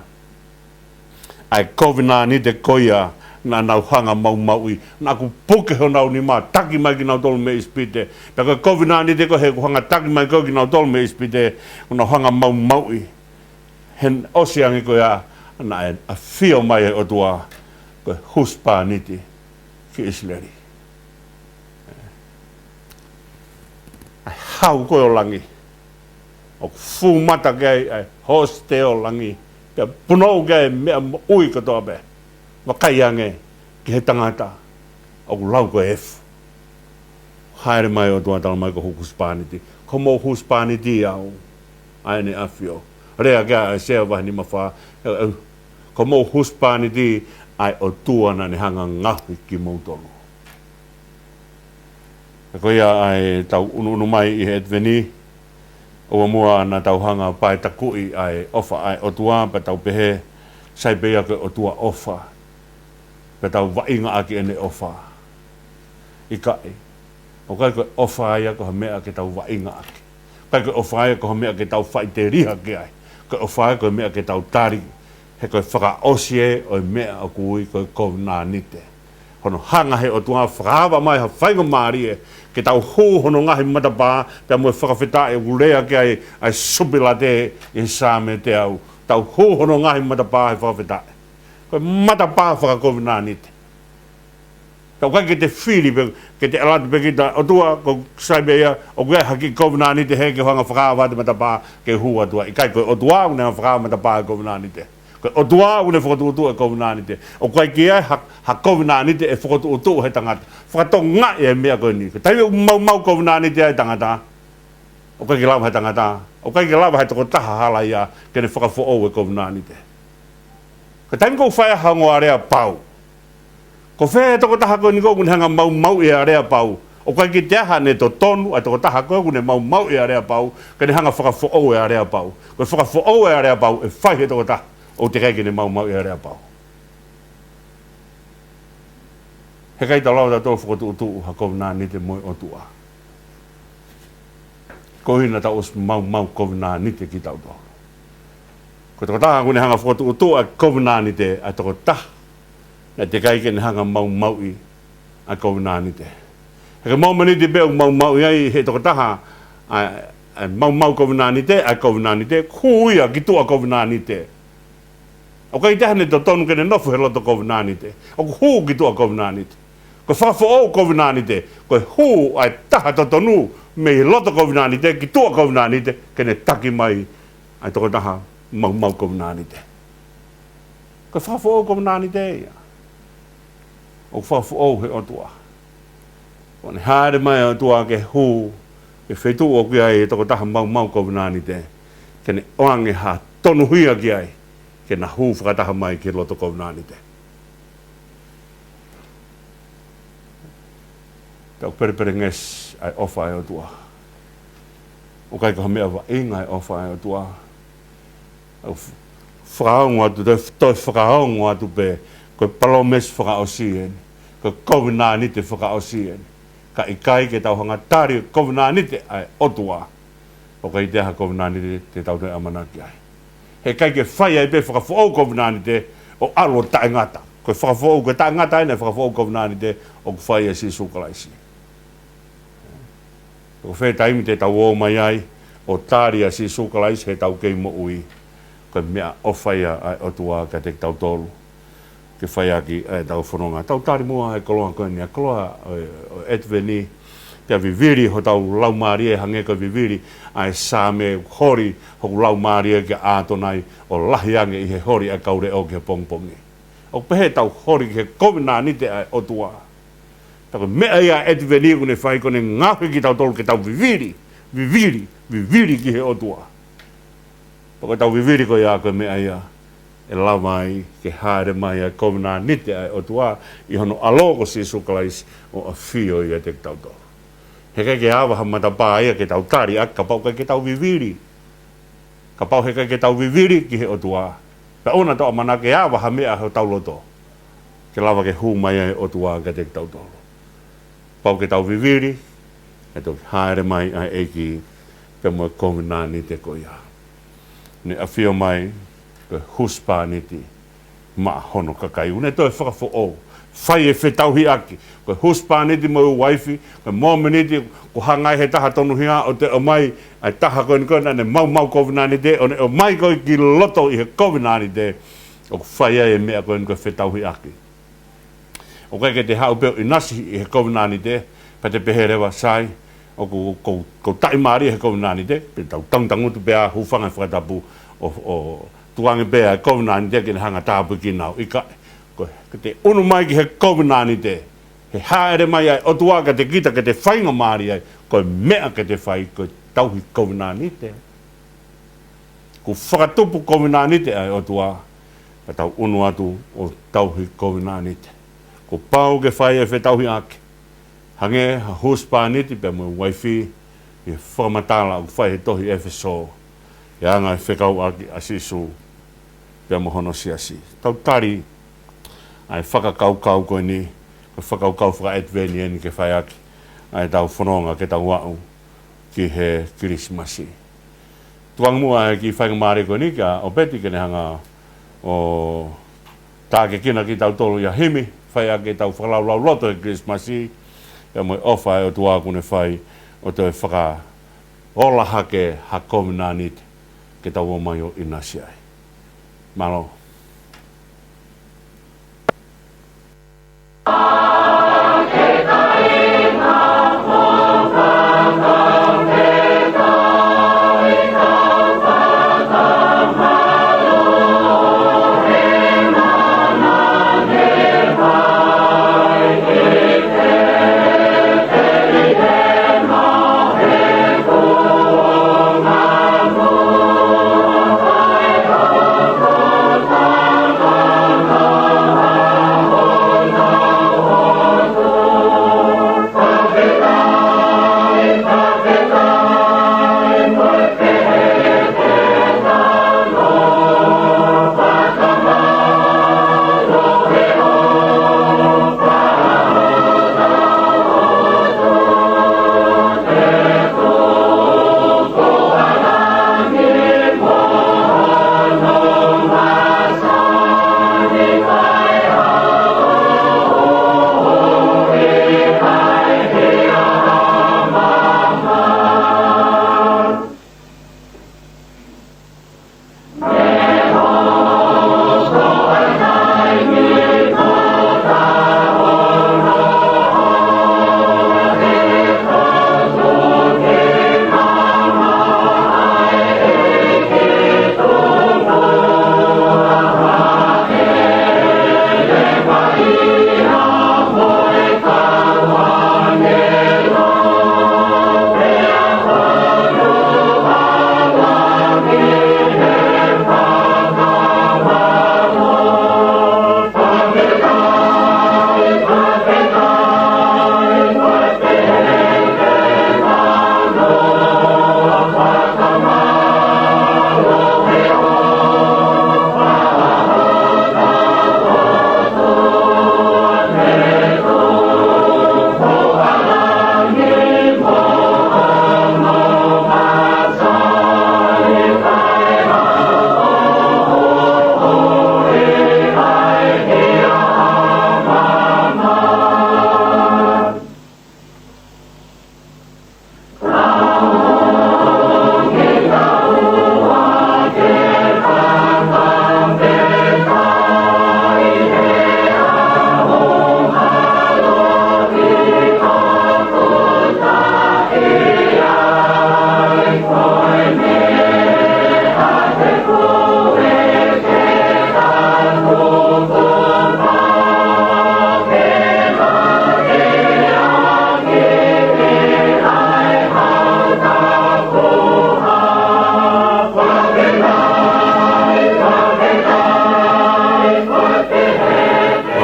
ʻA e kovinānite ko ia naʻa nau hanga ʻo maumauʻi, naʻa ku puke honau nima, taki mai kinautolu mei ʻIsipite. Pea ko e kovinānite ko ē he kuo hanga ʻo taki mai ko ē kinautolu mei ʻIsipite, ʻoku nau hanga ʻo maumauʻi. He ʻosi ange ko ia naʻe ʻafio mai e ʻOtua ko e husepāniti ki ʻIsileli. ʻA e hau ko ē ʻo langi, ʻoku fumata ki ai ʻa e hosite ʻo langi, pea punou ki ai e meʻa moʻui kotoa pē. Vakai ange ki he tangata. ʻOku lau ko e efu. Hāʻele mai ʻOtua, tala mai ko hoku husepāniti. Ko hoʻomou husepāniti au. ʻA ʻEne ʻAfio. Lea ki ai ʻa ʻAisea vahe nima fā. Ē, ē, ko hoʻomou husepāniti ʻa e ʻOtua naʻa ne hanga ʻo ngaohi kimoutolu. Ko ia ʻa ʻetau ʻunuʻunu mai ʻi he ʻEtiveni. ʻOua muʻa naʻa tau hanga ʻo paetakuʻi ʻa e ʻofa ʻa e ʻOtua, pea tau pehē, sai pē ia ko e ʻOtua ʻofa. Pea tau vaʻinga ʻaki ʻene ʻofa. ʻIkai. ʻOku ʻikai ko e ʻofa ia ko ha meʻa ke tau vaʻinga ʻaki. ʻIkai ko e ʻofa ia ko ha meʻa ke tau faʻiteliha ki ai. Ko e ʻofa ia ko e meʻa ke tau tali. He ko e fakaʻosi ē ʻo e meʻa ʻoku ui ko e kovinānite. Hono hanga he ʻOtua ʻo fakaava mai ha faingamālie ke tau hū hono ngaahi matapā, pea mo e fakafetaʻi ʻoku lea ki ai ʻa e Sōpilate ʻi he Saame teau. Tau hū hono ngaahi matapā he fakafetaʻi. Ko e matapā fakakovinānite. Ka ʻoku ʻikai ke te fili pē, ke te ʻalu atu pē kita, ʻOtua, ʻoku sai pē ia, ʻoku ʻi ai ha kiʻi kovinānite hē ke u hanga ʻo fakaava atu e matapā ke hū atu ai. ʻIkai, ko e ʻOtua ʻoku ne hanga ʻo fakaava e matapā ʻo e kovinānite. Ko e ʻOtua ʻoku ne fokotuʻutuʻu e kovinānite. ʻOku ʻikai ke ʻi ai ha, ha kovinānite ʻe fokotuʻutuʻu he tangata. Fakatokangaʻi e meʻa ko eni. Ko e taimi ʻoku maumau kovinānite ai e tangata, ʻoku ʻikai ke lava he tangata, ʻoku ʻikai ke lava he tokotaha hala ia ke ne fakafoʻou e kovinānite. Ko e taimi ʻoku fai ai ha ongo aleapau, ko fē e tokotaha ko eni ʻoku ne hanga ʻo maumauʻi e aleapau? ʻOku ʻikai ke toe ʻi ai haʻane totonu ʻa e tokotaha ko ē ʻoku ne maumauʻi e aleapau ke ne hanga ʻo fakafoʻou e aleapau. Ko e fakafoʻou e aleapau ʻe fai he tokotaha ʻoku teʻeki ai ke ne maumauʻi e aleapau. He ʻikai te tau lava ʻo fokotuʻutuʻu ha kovinānite mo e ʻOtua koeʻuhi naʻa tau ʻosi maumau kovinānite kitautolu. Ko e tokotaha ʻoku ne hanga ʻo fokotuʻutuʻu ʻa e kovinānite, ʻa e tokotaha naʻe teʻeki ai ke ne hanga ʻo maumauʻi ʻa e kovinānite. He ko e mōmeniti pē ʻoku maumauʻi ai he tokotaha ʻa e, ʻa e maumau kovinānite, ʻa e kovinānite, hū ia ki tuʻa kovinānite. ʻOku ʻikai toe ʻi ai haʻane totonu ke ne nofo he loto kovinānite. ʻOku hū ki tuʻa kovinānite. Ko e fakafoʻou kovinānite, ko e hū ʻa e taha totonu mei he loto kovinānite ki tuʻa kovinānite, ke ne taki mai ʻa e tokotaha maumau kovinānite. Ko e fakafoʻou kovinānite ia. ʻOku fakafoʻou he ʻOtua. ʻOku ne hāʻele mai ʻa e ʻOtua ke hū ki he feituʻu ʻoku ʻi ai e tokotaha maumau kovinānite, ke ne ʻoange ha tonuhia ki ai, ke na hū fakataha mai ki he loto kovinānite. Pea ʻoku pelepelengesi ʻa e ʻofa ʻa e ʻOtua. ʻOku ʻikai ko ha meʻa vaʻinga e ʻofa ʻa e ʻOtua. ʻOku f-, fakaongo atu, toe, toe fakaongo atu pē, ko e palōmesi fakaʻosi eni, ko e kovinānite fakaʻosi eni. Ka ʻikai ke tau hanga ʻo tali e kovinānite ʻa e ʻOtua, ʻoku ʻikai toe ʻi ai ha kovinānite te tau toe ʻamanaki ai. He ʻikai ke fai ai pē fakafoʻou kovinānite ʻo ʻalu ʻo taʻengata. Ko e fakafoʻou, ko e taʻengata eni e fakafoʻou kovinānite ʻoku fai ʻe Sīsū Kalaisi. Ko fē taimi te tau ō mai ai ʻo tali ʻa Sīsū Kalaisi heʻetau kei moʻui, ko e meʻaʻofa ia ʻa e ʻOtua kiate kitautolu ke fai ʻaki ʻetau fononga. Tau tali muʻa e koloa ko eni, ʻa e koloa ʻo e, ʻo e ʻEtiveni, pea vivili hotau laumālie hangē ko e vivili ʻa e Saame, holi hoku laumālie kia ʻAtonai ʻo lahi ange ʻi he holi ʻa e kau leʻo ki he pongipongi. ʻOku pehē ʻetau holi ki he kovinānite ʻa e ʻOtua. Pea ko e meʻa ia ʻa e ʻEtiveni ʻoku ne fai, ʻoku ne ngaohi kitautolu ke tau vivili, vivili, vivili ki he ʻOtua. Pea ko ʻetau vivili ko ia ko e meʻa ia ʻe lava ai ke hāʻele mai ʻa e kovinānite ʻa e ʻOtua ʻi hono ʻAlo ko Sīsū Kalaisi ʻo ʻafio ʻiate kitautolu. He ʻikai ke ava ha matapā ia ke tau tali ʻaki kapau ʻoku ʻikai ke tau vivili. Kapau he ʻikai ke tau vivili ki he ʻOtua, pea ʻoua naʻa tau ʻamanaki ke ava ha meʻa hotau loto ke lava ke hū mai ai e ʻOtua kiate kitautolu. Pau ke tau vivili, ʻe toki hāʻele mai ʻa e ʻEiki pea mo e kovinānite ko ia. Ne ʻafio mai ko e husepāniti maʻa hono kakai. ʻOku ne toe fakafoʻou, fai e fetauhiʻaki. Ko e husepāniti mo e uaifi, ko e mōmeniti ʻoku hanga ai he taha tonuhia ʻo toe ʻomai ʻa e taha ko eni ko ē naʻa ne maumau kovinānite, ʻo ne ʻomai ko ē ki loto ʻi he kovinānite, ʻoku fai ai e meʻa ko eni ko e fetauhiʻaki. ʻOku ʻikai ke te haʻu pē ʻo ʻinasi ʻi he kovinānite, pea te pehē leva, sai, ʻoku, ʻoku, ʻoku ou taʻimālie he kovinānite, pea tau tangutangutu pē ʻo hūfanga he fakatapu ʻo, ʻo tukuange pē ʻa e kovinānite ke ne hanga ʻo tāpuekina au. ʻIkai, ko, ko ʻete ʻunu mai ki he kovinānite, Ke hāʻele mai ʻa e ʻOtua kiate kita ke te faingamālie ai, ko e meʻa ke te fai ko e tauhi kovinānite. Kuo fakatupu kovinānite ʻa e ʻOtua, ka tau ʻunu atu ʻo tauhi kovinānite. Kuo pau ke fai e fetauhiʻaki. Hangē ha husepāniti pea mo e uaifi, ʻi he fakamatala ʻoku fai he tohi ʻEfesō, ʻi he anga e fekauʻaki ʻa Sīsū pea mo hono siasi. Tau tali ʻa e fakakaukau ko eni, ko e fakakaukau fakaʻetiveini eni ke fai ʻaki ʻa ʻetau fononga ke tau aʻu ki he Kilisimasi. Tuku ange muʻa e kiʻi faingamālie ko eni kia ʻOpeti ke ne hanga ʻo tākiekina kitautolu ʻi ha himi, fai ʻaki ʻetau fakalaulauloto he Kilisimasi, pea mo e ʻofa ʻa e ʻOtua kuo ne fai ʻo toe fakaola hake ha kovinānite ke tau ō mai ʻo ʻinasi ai. Mālō. Mālō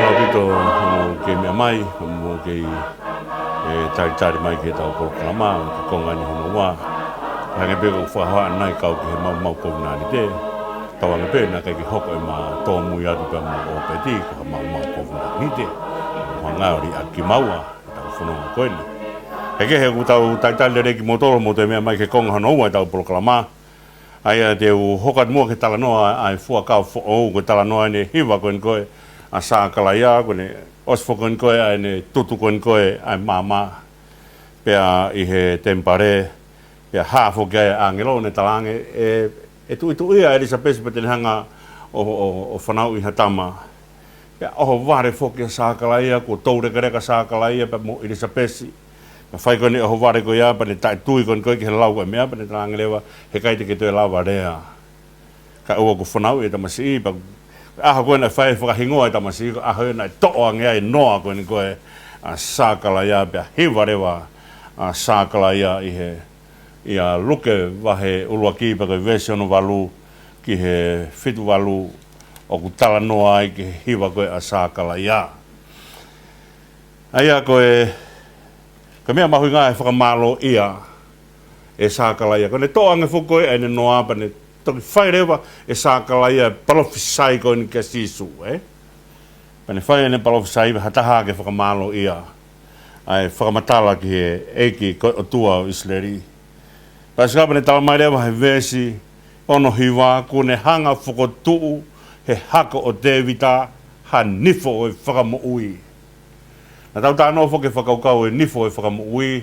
ʻaupito hoʻomou kei meʻa mai, hoʻomou kei, ē, talitali mai ki heʻetau polokalama, ki he konga ni hono ua. Hangē pē ko e fakahā ʻanenai kau ki he maumau kovinānite. Tauange pē naʻe ʻikai ke hoko ʻema tōmui atu pea mo ʻOpeti ko ha maumau kovinānite. Ko e ngāue ʻa kimaua, ʻetau fononga ko eni. He kehe ʻoku tau talitali lelei kimoutolu, mou toe meʻa mai ki he konga hono ua ʻetau polokalama. ʻA ia te u hoko atu muʻa ki he talanoa ʻa e fuakava foʻou, ko e talanoa ʻene hiva ko eni ko ē ʻa Sakalaia, ko ʻene ʻosi foki ko eni ko ē ʻa ʻene tutu ko eni ko ē ʻa e maama. Pea ʻi he temipale, pea hā foki ai ʻa e ʻāngelo ʻo ne talaange, ʻe, ʻe tuʻituʻia ʻa ʻIlisapesi pea te ne hanga ʻo, ʻo, ʻo fanauʻi ha tama. Pea ʻohovale foki ʻa Sakalaia, kuo toulekeleka ʻa Sakalaia pea mo ʻIlisapesi. Pea fai ko eni ʻohovale ko ia, pea ne taʻetui ko eni ko ē ki he lau ko ē meʻa, pea ne talaange leva, heʻikai te ke toe lava lea. Kae ʻoua kuo fanauʻi e tamasiʻi, pea ʻaho ko ē naʻe fai fakahingoa e tamasiʻi, ko e ʻaho ia naʻe toʻo ange ai e noa ko eni ko ē ʻa Sakalaia, pea hiva leva ʻa Sakalaia ʻi he, ʻia Luke vahe ʻuluaki pea ko e veesi ono valu ki he fitu valu, ʻoku talanoa ai ki he hiva ko ē ʻa Sakalaia. ʻA ia ko e, ko e meʻa mahuʻinga e fakamālōʻia ʻe Sakalaia. Ko ʻene toʻo ange foki ko ē ʻene noa pea ne toki fai leva ʻe Sakalaia e palofisai ko eni kia Sīsū, ē? Pea ne fai ʻene palofisai pea ha taha ke fakamālōʻia ʻa e fakamatala ki he ʻEiki ko e ʻOtua ʻo ʻIsileli. Pea sika pea ne talamai leva he veesi ono hiva, kuo ne hanga fokotuʻu he hako ʻo Tēvita ha nifo ʻo e fakamoʻui. Naʻa tau talanoa foki he fakakaukau ʻo e nifo ʻo e fakamoʻui.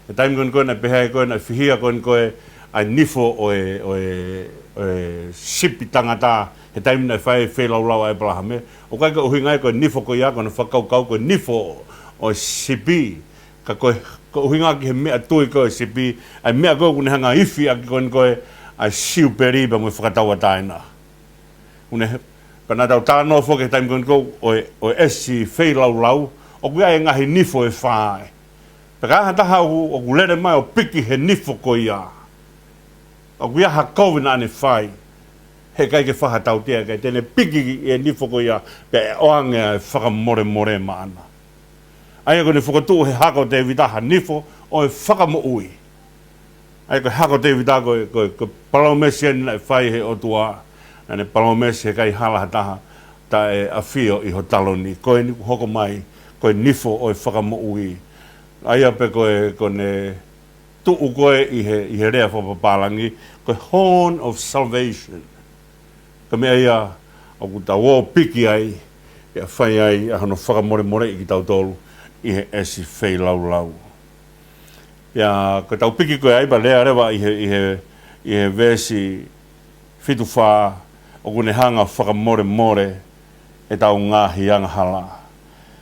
He taimi ko eni ko ē naʻe pehē ai ko ē naʻe fihia ko eni ko ē ʻa e nifo ʻo e, ʻo e, ʻo e sipi tangata, he taimi naʻe fai e feilaulau ʻa ʻĒpalahame. ʻOku ʻikai ko e ʻuhinga ia ko e nifo ko ia, ko ʻene fakakaukau ko e nifo ʻo e sipi. Ka ko e, ko e ʻuhinga ki he meʻatui ko ē ʻo e sipi, ʻa e meʻa ko ē ʻoku ne hanga ifi ʻaki ko eni ko ē ʻa e siupeli pea mo e fakatauʻatāina. ʻOku ne, pea naʻa tau talanoa foki he taimi ko eni ko ē ʻo e, ʻo e ʻesi feilaulau, ʻoku ʻi ai e ngaahi nifo ʻe fā ē. Pea ka ai ha taha ʻoku, ʻoku lele mai ʻo piki he nifo ko ia, ʻoku ʻi ai ha kovi naʻa ne fai, heʻikai ke fai ha tautea ki ai, te ne piki e nifo ko ia, pea ʻe ʻoange ʻa e fakamolemole maʻana. ʻA ia ko ʻene fokotuʻu he hako ʻo Tēvita ha nifo ʻo e fakamoʻui. ʻA ia ko e hako ʻo Tēvita ko e, ko e, ko e palōmesi eni naʻe fai he ʻOtua, naʻa ne palōmesi heʻikai hala ha taha taʻeʻafio ʻi ho taloni. Ko eni kuo hoko mai, ko e nifo ʻo e fakamoʻui. ʻA ia pē ko e, ko ʻene tuʻu ko ē ʻi he, ʻi he lea fakapapālangi, ko e horn of salvation. Ko e meʻa ia ʻoku tau ō piki ai, pea fai ai ʻa hono fakamolemoleʻi kitautolu ʻi he ʻesi feilaulau. Pea ko ʻetau piki ko ē ai pea lea leva ʻi he, ʻi he, ʻi he veesi fitu fā, ʻoku ne hanga fakamolemole ʻetau ngaahi angahala.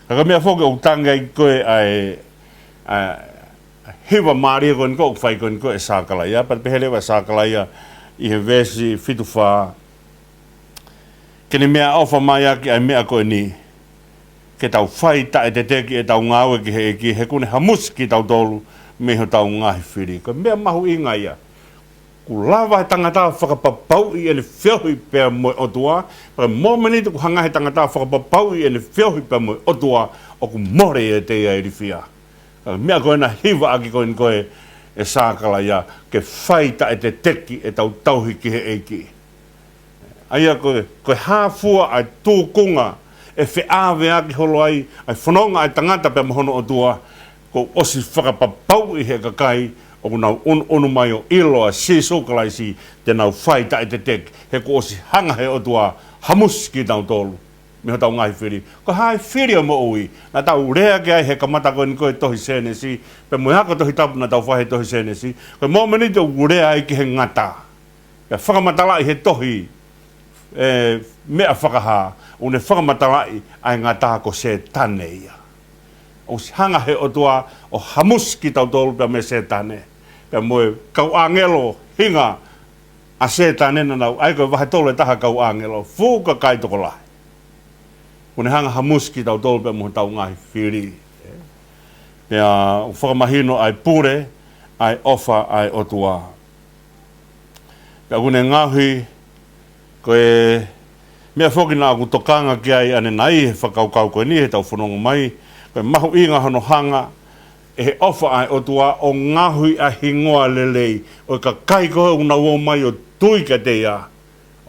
Ka ko e meʻa foki ʻoku tangi ai ko ē ʻa e, ʻa e hiva mālie ko eni ko ē ʻoku fai ko eni ko ē ʻe Sakalaia, pea pehē leva ʻe Sakalaia ʻi he veesi fitu fā, ke ne meʻaʻofa mai ʻaki ʻa e meʻa ko eni, ke tau fai taʻeteteki ʻetau ngāue ki he ʻEiki, he kuo ne hamusi kitautolu mei hotau ngaahi fili. Ko e meʻa mahuʻinga ia. ʻOku lava e tangata ʻo fakapapauʻi ʻene feohi pea mo e ʻOtua, pea ko e mōmeniti ʻoku hanga he tangata ʻo fakapapauʻi ʻene feohi pea mo e ʻOtua, ʻoku mole ʻiate ia e ilifia. Ka ko e meʻa ko ē naʻe hiva ʻaki ko eni ko ē ʻe Sakalaia, ke fai taʻeteteki ʻetau tauhi ki he ʻEiki. ʻA ia ko e, ko e hā fua ʻa e tūkunga ʻe feʻaveaki holo ai ʻa e fononga ʻa e tangata pea mo hono ʻOtua, kuo ʻosi fakapapauʻi he kakai ʻoku nau ʻunuʻunu mai ʻo ʻilo ʻa Sīsū Kalaisi, te nau fai taʻeteteki, he kuo ʻosi hanga he ʻOtua hamusi kitautolu mei hotau ngaahi fili. Ko e hā e fili ʻo e moʻui? Naʻa tau lea ki ai he kamata ko eni ko ē tohi Sēnesi, pea mo e ako Tohi Tapu naʻa tau fai he tohi Sēnesi. Ko e mōmeniti ʻoku lea ai ki he ngata, pea fakamatalaʻi he tohi, ē, Meʻa Fakahā, ʻoku ne fakamatalaʻi ʻa e ngata ko Sētane ia. ʻOsi hanga he ʻOtua ʻo hamusi kitautolu pea mo Sētane, pea mo e kau ʻāngelo hinga ʻa Sētane naʻa nau, ʻa ia ko e vahe tolu ʻe taha kau ʻāngelo, fuʻu kakai tokolahi. Kuo ne hanga hamusi kitautolu pea mo hotau ngaahi fili. Pea ʻoku fakamahino ʻa e pule ʻa e ʻofa ʻa e ʻOtua. Pea ʻoku ne ngaohi, ko e meʻa foki naʻa ku tokanga ki ai ʻanenai he fakakaukau ko eni heʻetau fononga mai, ko e mahuʻinga hono hanga ʻe he ʻofa ʻa e ʻOtua ʻo ngaohi ʻa e hingoa lelei ʻo e kakai ko ē ʻoku nau ō mai ʻo tui kiate ia.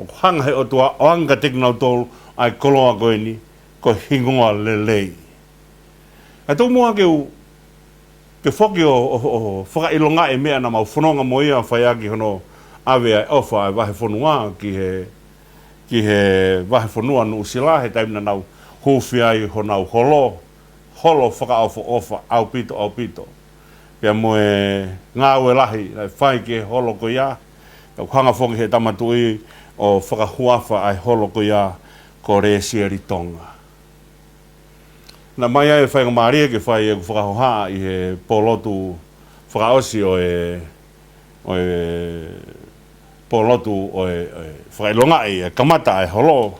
ʻOku hanga he ʻOtua ʻo ʻoange kiate kinautolu ʻa e koloa ko eni, ko e hingoa lelei. ʻA e tomuʻa ke u, ke foki ʻo, ʻo, ʻo fakaʻilongaʻi e meʻa naʻa mau fononga mo ia ʻo fai ʻaki hono ʻave ʻa e ʻofa ʻa e vahefonua ki he, ki he vahefonua Nuʻusila, he taimi naʻa nau hūfia ai honau holo, holo fakaʻofoʻofa ʻaupito, ʻaupito. Pea mo e ngāue lahi naʻe fai ki he holo ko ia, pea ʻoku hanga foki he Tama Tuʻi ʻo fakahuafa ʻa e holo ko ia ko Lesieli Tonga. Naʻe ʻomai ai e faingamālie ke fai ʻeku fakahohaʻa ʻi he pōlotu fakaʻosi ʻo e, ʻo e pōlotu ʻo e, ʻo e fakaʻilongaʻi e kamata ʻa e holo.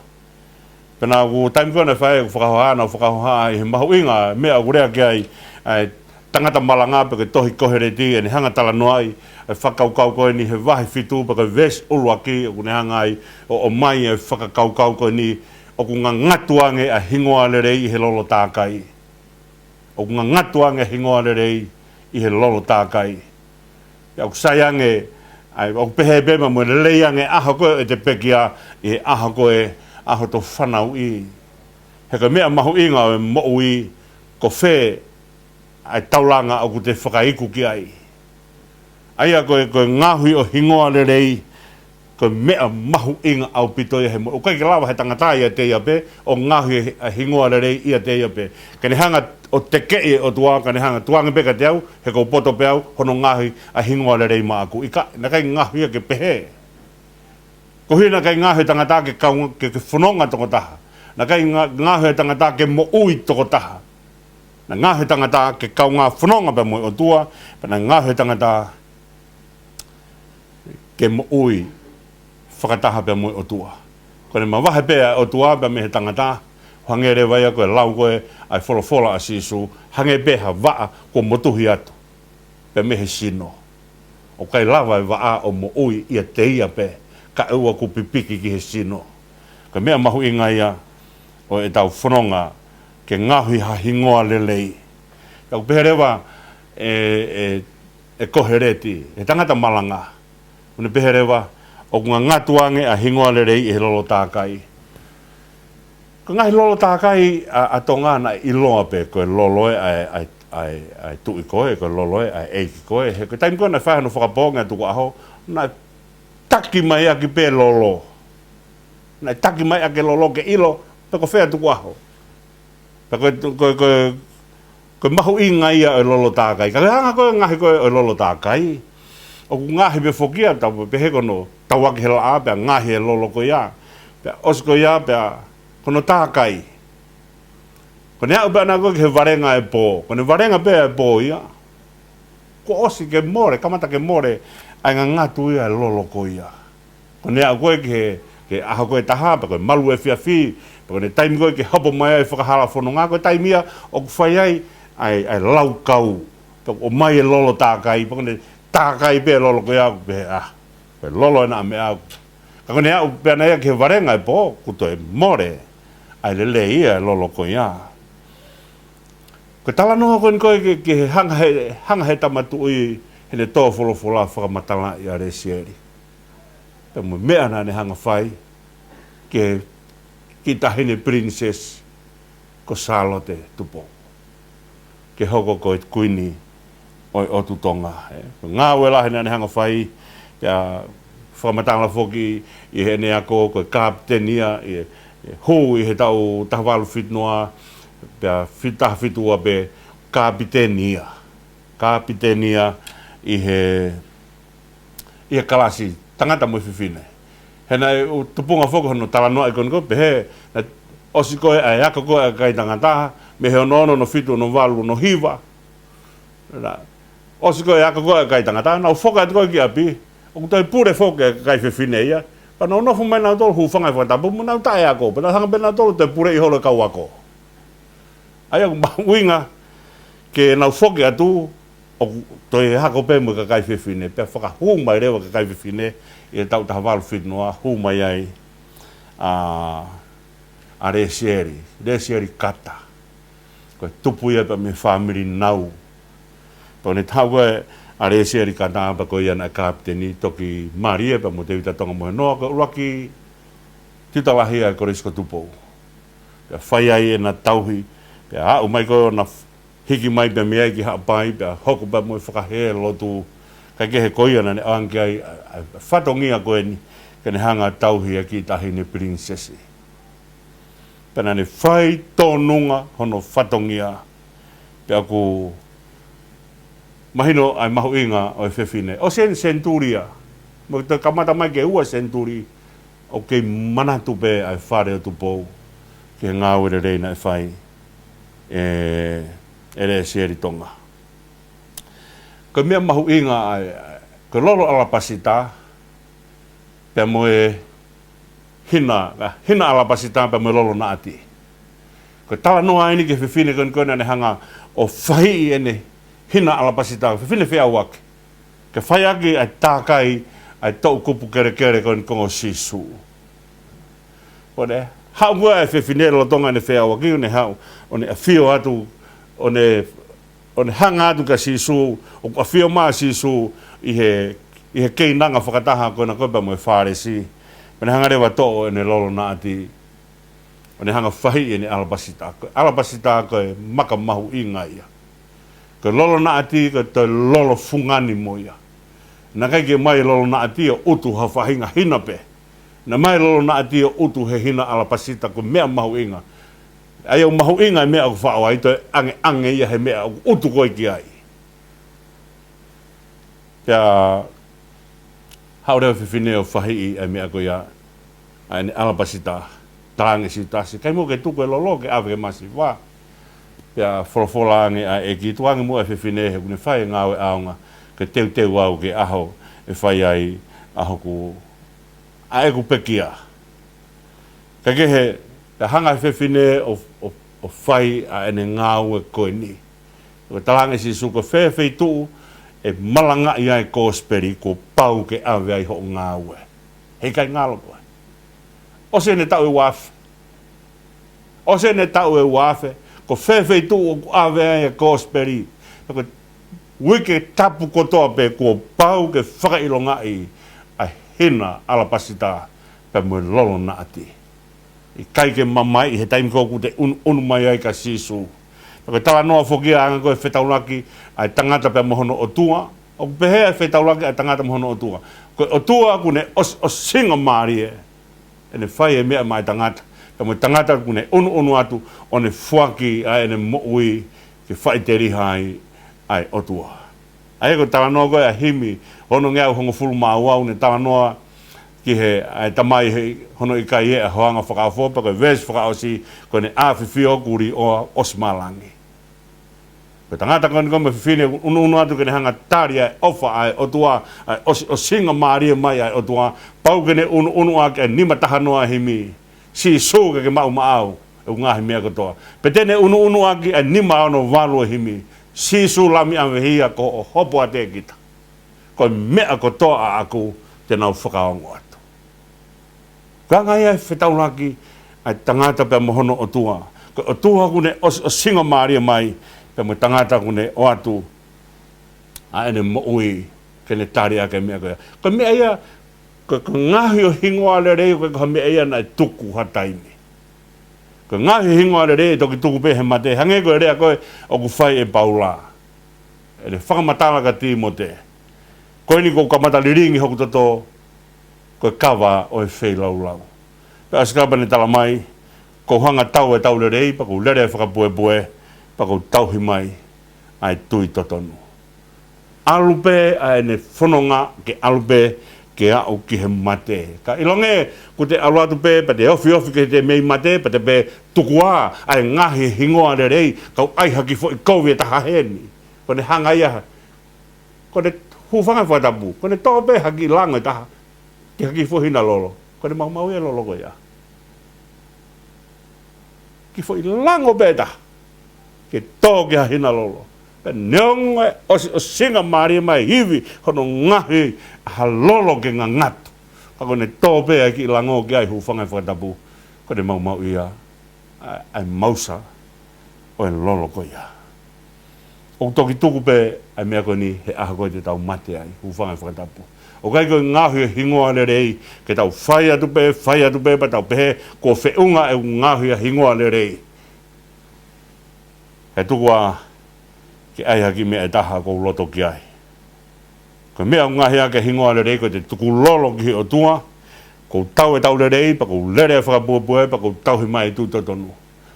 Pea naʻa ku taimi ko ē naʻe fai ai ʻeku fakahohaʻa, naʻa ku fakahohaʻa ʻi he mahuʻinga e meʻa ʻoku lea ki ai ʻa e tangata malanga pe ko e tohi Koheleti, ʻene hanga talanoa ai ʻa e fakakaukau ko eni he vahe fitu pe ko e veesi ʻuluaki, ʻoku ne hanga ai ʻo ʻomai e fakakaukau ko eni, ʻoku ngangatu ange ʻa e hingoa lelei ʻi he lolo tākai. ʻOku ngangatu ange hingoa lelei ʻi he lolo tākai. Pea ʻoku sai ange, ʻa e, ʻoku pehē pē mo e lelei ange ʻaho ko ē ʻete pekia ʻi he ʻaho ko ē, ʻaho hoto fanauʻi. He ko e meʻa mahuʻinga ʻo e moʻui, ko fē ʻa e taulanga ʻoku te fakaiku ki ai. ʻA ia ko e, ko e ngaohi ʻo hingoa lelei, ko e meʻa mahuʻinga ʻaupito ia he moʻui. ʻOku ʻikai ke lava he tangata ʻiate ia pē ʻo ngaohi ʻa e hingoa lelei ʻiate ia pē. Ka ne hanga ʻo tekeʻi e ʻOtua, ka ne hanga tuange pē kiate au, he ʻoku ou poto pē au, hono ngaohi ʻa e hingoa lelei maʻaku. ʻIkai, naʻe ʻikai ngaohi ia ke pehē. Ko e hā naʻe ʻikai ngaohi e tangata ke kau, ke, ke fononga tokotaha. Naʻe ʻikai nga-, ngaohi e tangata ke moʻui tokotaha. Naʻe ngaohi e tangata ke kaungā fononga pea mo e ʻOtua, pea naʻe ngaohi e tangata ke moʻui fakataha pea mo e ʻOtua. Ko ʻene mavahe pē ʻa e ʻOtua pea mei he tangata, hangē leva ia ko e lau ko ē ʻa e folofola ʻa Sīsū, hangē pē ha vaʻa kuo motuhi atu pea mei he sino. ʻOku ʻikai lava e vaʻa ʻo moʻui ʻiate ia pē, kae ʻoua kuo pipiki ki he sino. Ko e meʻa mahuʻinga ia ʻo ʻetau fononga ke ngaohi ha hingoa lelei. Ka ʻoku pehē leva ʻe, ʻe, ʻe Koheleti, ʻe he tangata malanga, ʻoku ne pehē leva, ʻoku ngangatu ange ʻa e hingoa lelei ʻi he lolo tākai. Ko e ngaahi lolo tākai ʻa, ʻa Tonga naʻe ʻiloa pē ko e lolo ē ʻa e, ʻa e, ʻa e, ʻa e tuʻi ko ē, ko e lolo ē ʻa e ʻeiki ko ē. He ko e taimi ko ē naʻe fai hono fakapoongi ʻa e tukuʻaho, naʻe taki mai ʻaki pē lolo. Naʻe taki mai ʻaki e lolo ke ʻilo pe ko fē ʻa e tukuʻaho. Pea ko e, ko e, ko e, ko e mahuʻinga ia ʻo e lolo tākai. Ka ko e anga ko ē e ngaohi ko ē ʻo e lolo tākai, ʻoku ngaohi pē foki ia, tau pehē ko hono tauaki he laʻā, pea ngaohi e lolo ko ia. Pea ʻosi ko ia, pea ko hono tākai. Ko ʻene aʻu pē ʻana ko ē ki he valenga e pō. Ko ʻene valenga pē e pō ia, kuo ʻosi ke mole, kamata ke mole ʻa e ngangatu ia e lolo ko ia. Ko ʻene aʻu ko ē ki he, ki he ʻaho ko ē ʻe taha, pe ko e malu efiafi, pe ko ʻene taimi ko ē ke hopo mai ai e fakahala fononga, ko e taimi ia ʻoku fai ai ʻa e, ʻa e laukau. Pea ʻomai e lolo tākai, pea ko ʻene tākai pē e lolo ko ia, pea, ah, ko e lolo ena ʻa meʻa. Ka ko ʻene aʻu pē ʻana ia ki he valenga e pō, kuo toe mole ʻa e lelei ia e lolo ko ia. Ko e talanoa ko eni ko ē ki he, ki he hanga he, hanga he tama tuʻi heʻene tō folofola fakamatalaʻi ʻa Lesieli pea mo e meʻa naʻa ne hanga fai ki he kiʻi taʻahine princess ko Sālote Tupou, ke hoko ko e kuini ʻo e ʻOtu Tonga, ē. Ko e ngāue lahi naʻa ne hanga fai, pea fakamatala foki ʻi heʻene ako ko e kapiteni ia, ʻi he, ʻi he hū ʻi he taʻu taha valu fitu noa, pea fitu taha fitu ua pē, kapiteni ia. Kapiteni ia ʻi he, ʻi he kalasi tangata mo e fefine. He naʻe tupunga foki hono talanoaʻi ko eni ko ē, pehē, naʻe ʻosi ko ē ʻa e ako ko ē ʻa e kakai tangata, mei he ono ono, ono fitu, ono valu, ono hiva. Naʻe ʻosi ko ē e ako ko ē ʻa e kakai tangata, nau foki atu ko ē ki ʻapi, ʻoku toe pule foki e kakai fefine ia. Pea nau nofo mai nautolu, hūfanga he fakatapu, mo nau taʻeako, pea nau hanga pē nautolu ʻo toe puleʻi holo e kau ako. ʻA ia ʻoku mahuʻinga ke nau foki atu, ʻoku toe ako pē mo e kakai fefine, pea fakahū mai leva e kakai fefine ʻi he taʻu taha valu fitu noa, hū mai ai ʻa, ʻa Lesieli, Lesieli Kata. Ko e tupu ia pea mei he fāmili nau. Pea ko ʻene haʻu ko ē ʻa Lesieli Kata pea ko ia naʻe kapiteni, toki mālie pea mo Tēvita Tongamohenoa, ko e ʻuluaki tiuta lahi ʻa e Kolisi ko Tupou. Pea fai ai ʻena tauhi, pea aʻu mai ko ē ʻo na hiki mai pea mei ai ki Haʻapai, pea hoko pea mo e fakahē lotu. Kae kehe ko ia naʻa ne ʻoange ai ʻa, ʻa, ʻa e fatongia ko eni, ke ne hanga tauhi ʻa e kiʻi taʻahine pilinisesi. Pea naʻa ne fai tōnunga hono fatongia, pea ʻoku mahino ʻa e mahuʻinga ʻo e fefine. ʻOsi eni senituli ia, mo e toe kamata mai ke ua senituli, ʻoku kei manatu pē ʻa e fale ʻo Tupou ki he ngāue lelei naʻe fai ʻe, ʻe Lesieli Tonga. Ko e meʻa mahuʻinga ʻa e, ko e lolo ʻalapasita, pea mo e hina, hina ʻalapasita pea mo e lolo naʻati. Ko e talanoa eni ki he fefine ko eni ko ē naʻa ne hanga ʻo fahiʻi ʻene hina ʻalapasita, fefine feʻauaki. Ke fai ʻaki ʻa e tākai ʻa e toʻukupu kelekele ko eni ko Sīsū. ʻO ne haʻu ko ē ʻa e fefine lolotonga ʻene feʻauaki, ʻo ne haʻu, ʻo ne ʻafio atu, ʻo ne, ʻo ne hanga atu kia Sīsū, ʻoku ʻafio mai ʻa Sīsū ʻi he, ʻi he keinanga fakataha ko ena ko ē pea mo e Fālesi. Pea ne hanga leva ʻo toʻo ʻene lolo naʻati, ʻo ne hanga fahiʻi ʻene ʻalapasita. Ko e ʻalapasita ko e maka mahuʻinga ia. Ko e lolo naʻati ko e toe lolo fungani mo ia. Naʻe ʻikai ke ʻomai e lolo naʻati ʻo ʻutu ha faʻahinga hina pē. Naʻe ʻomai e lolo naʻati ʻo ʻutu he hina ʻalapasita, ko e meʻa mahuʻinga. ʻA ia ʻoku mahuʻinga e meʻa ʻoku faʻo ai, toe ʻangeʻange ia he meʻa ʻoku ʻutu koe ki ai. Pea haʻu leva e fefine ʻo fahiʻi ʻa e meʻa ko ia, ʻa ʻene ʻalapasita, talaange ʻe Siutasi, ʻikai muʻa ke tuku e lolo ke ʻave ki he masiva. Pea folofola ange ʻa e ʻEiki, tuku ange muʻa e fefine he ʻoku ne fai e ngāue ʻaonga, ke teuteu au ki he ʻaho ʻe fai ai ʻa hoku, ʻa ʻeku pekia. Kae kehe, pea hanga ʻe he fefine ʻo, ʻo, ʻo fai ʻa ʻene ngāue ko eni. Ko e talaange ʻe Sīsū, ko fē feituʻu ʻe malangaʻi ai e kosipeli kuo pau ke ʻave ai hoʻo ngāue. Heʻikai ngalo koe. ʻOsi ʻene taʻu ʻe uaafe. ʻOsi ʻene taʻu ʻe uaafe. Ko fē feituʻu ʻoku ʻave ai e kosipeli. Ko e uike tapu kotoa pē kuo pau ke fakaʻilongaʻi ʻa e hina ʻalapasita pea mo e lolo naʻati. ʻIkai ke mamae ʻi he taimi ko ē ʻoku te ʻunuʻunu mai ai kia Sīsū. Pea ko e talanoa foki ia ʻa e anga ko ē e fetaulaki ʻa e tangata pea mo hono ʻOtua. ʻOku pehē ʻa e fetaulaki ʻa e tangata mo hono ʻOtua. Ko e ʻOtua ʻoku ne ʻos-, ʻosinga mālie ʻene fai e meʻa maʻa e tangata. Pea mo e tangata ʻoku ne ʻunuʻunu atu ʻo ne foaki ʻa ʻene moʻui ke faʻiteliha ai ʻa e ʻOtua. ʻA ia ko e talanoa ko ē ʻa e himi ono ngeau hongofulu mā ua, ʻoku ne talanoa ki he, ʻa e tamai he hono ʻikai ʻi ai ha hoanga fakaofo, pea ko e veesi fakaʻosi, ko ʻene ʻafifio kuo liʻoa ʻosi malangi. Ko e tangata ko eni ko ē mo e fefine ʻunuʻunu atu ke ne hanga tali ʻa e ʻofa ʻa e ʻOtua, ʻa e ʻos-, ʻosinga mālie mai ʻa e ʻOtua, pau ke ne ʻunuʻunu ʻaki ʻa e nima taha noa ʻa e himi, Sīsū ke ke maʻu maʻau ʻeku ngaahi meʻa kotoa. Pe te ne ʻunuʻunu ʻaki ʻa e nima ono valu ʻa e himi, Sīsū Lami ʻAvehia ko hoʻo hopoate kita. Ko e meʻa kotoa ʻaʻaku te nau fakaongo atu. Ko e anga ia e fetaulaki ʻa e tangata pea mo hono ʻOtua. Ko e ʻOtua ʻoku ne ʻos-, ʻosinga mālie mai, pea mo e tangata ʻoku ne ʻoatu ʻa ʻene moʻui ke ne tali ʻaki e meʻa ko ia. Ko e meʻa ia, ko, ko e ngaohi ʻo e hingoa lelei, ʻoku ʻikai ko ha meʻa ia naʻe tuku ha taimi. Ko e ngaohi ʻo e hingoa lelei ʻe toki tuku pē he mate, hangē ko e lea ko ē ʻoku fai ʻe Paula. ʻEne fakamatala kia Tīmote. Ko eni kuo u kamata lilingi hoku toto, ko e kava ʻo e feilaulau. Pea ʻosi kapa ne tala mai, kuo u hanga ʻo tau e tau lelei, pea kuo u lele e fakapuepue, pea kuo u tauhi mai ʻa e tui totonu. ʻAlu pē ʻa ʻene fononga ke ʻalu pē ke aʻu ki he mate. Ka ʻilonga ʻoku te ʻalu atu pē, pea te ofiofi ke te mei mate, pea te pehē tuku ā ʻa e ngaohi e hingoa lelei, kau ʻai ha kiʻi foʻi kovi ʻe taha heni. Ko ʻene hanga ia, ko ʻene hūfanga he fakatapu, ko ʻene tō pē ha kiʻi lango ʻe taha ki ha kiʻi foʻi hina lolo, ko ʻene maumauʻi e lolo ko ia. Kiʻi foʻi lango pē ʻe taha ke tō ki ha hina lolo. Pea neongo e ʻosi, ʻosinga mālie mai, ivi hono ngaohi ha lolo ke ngangatu, ka ko ʻene tō pē ʻa e kiʻi lango ki ai, hūfanga he fakatapu, ko ʻene maumauʻi ia ʻa, ʻa e mausa ʻo e lolo ko ia. ʻOku toki tuku pē ʻa e meʻa ko eni he ʻaho ko ē te tau mate ai, hūfanga he fakatapu. ʻOku ʻikai ko e ngaohi e hingoa lelei ke tau fai atu pē, fai atu pē, pea tau pehē kuo feʻunga ʻeku ngaohi ʻa e hingoa lelei. He tuku ā ke ʻai ha kiʻi meʻa ʻe taha ʻoku ou loto ki ai. Ko e meʻa ʻoku ngaohi ʻaki e hingoa lelei, ko ʻete tukulolo ki he ʻOtua, kuo u tau e tau lelei, pea kuo u lele e fakapuepue, pea kuo u tauhi mai e tui totonu.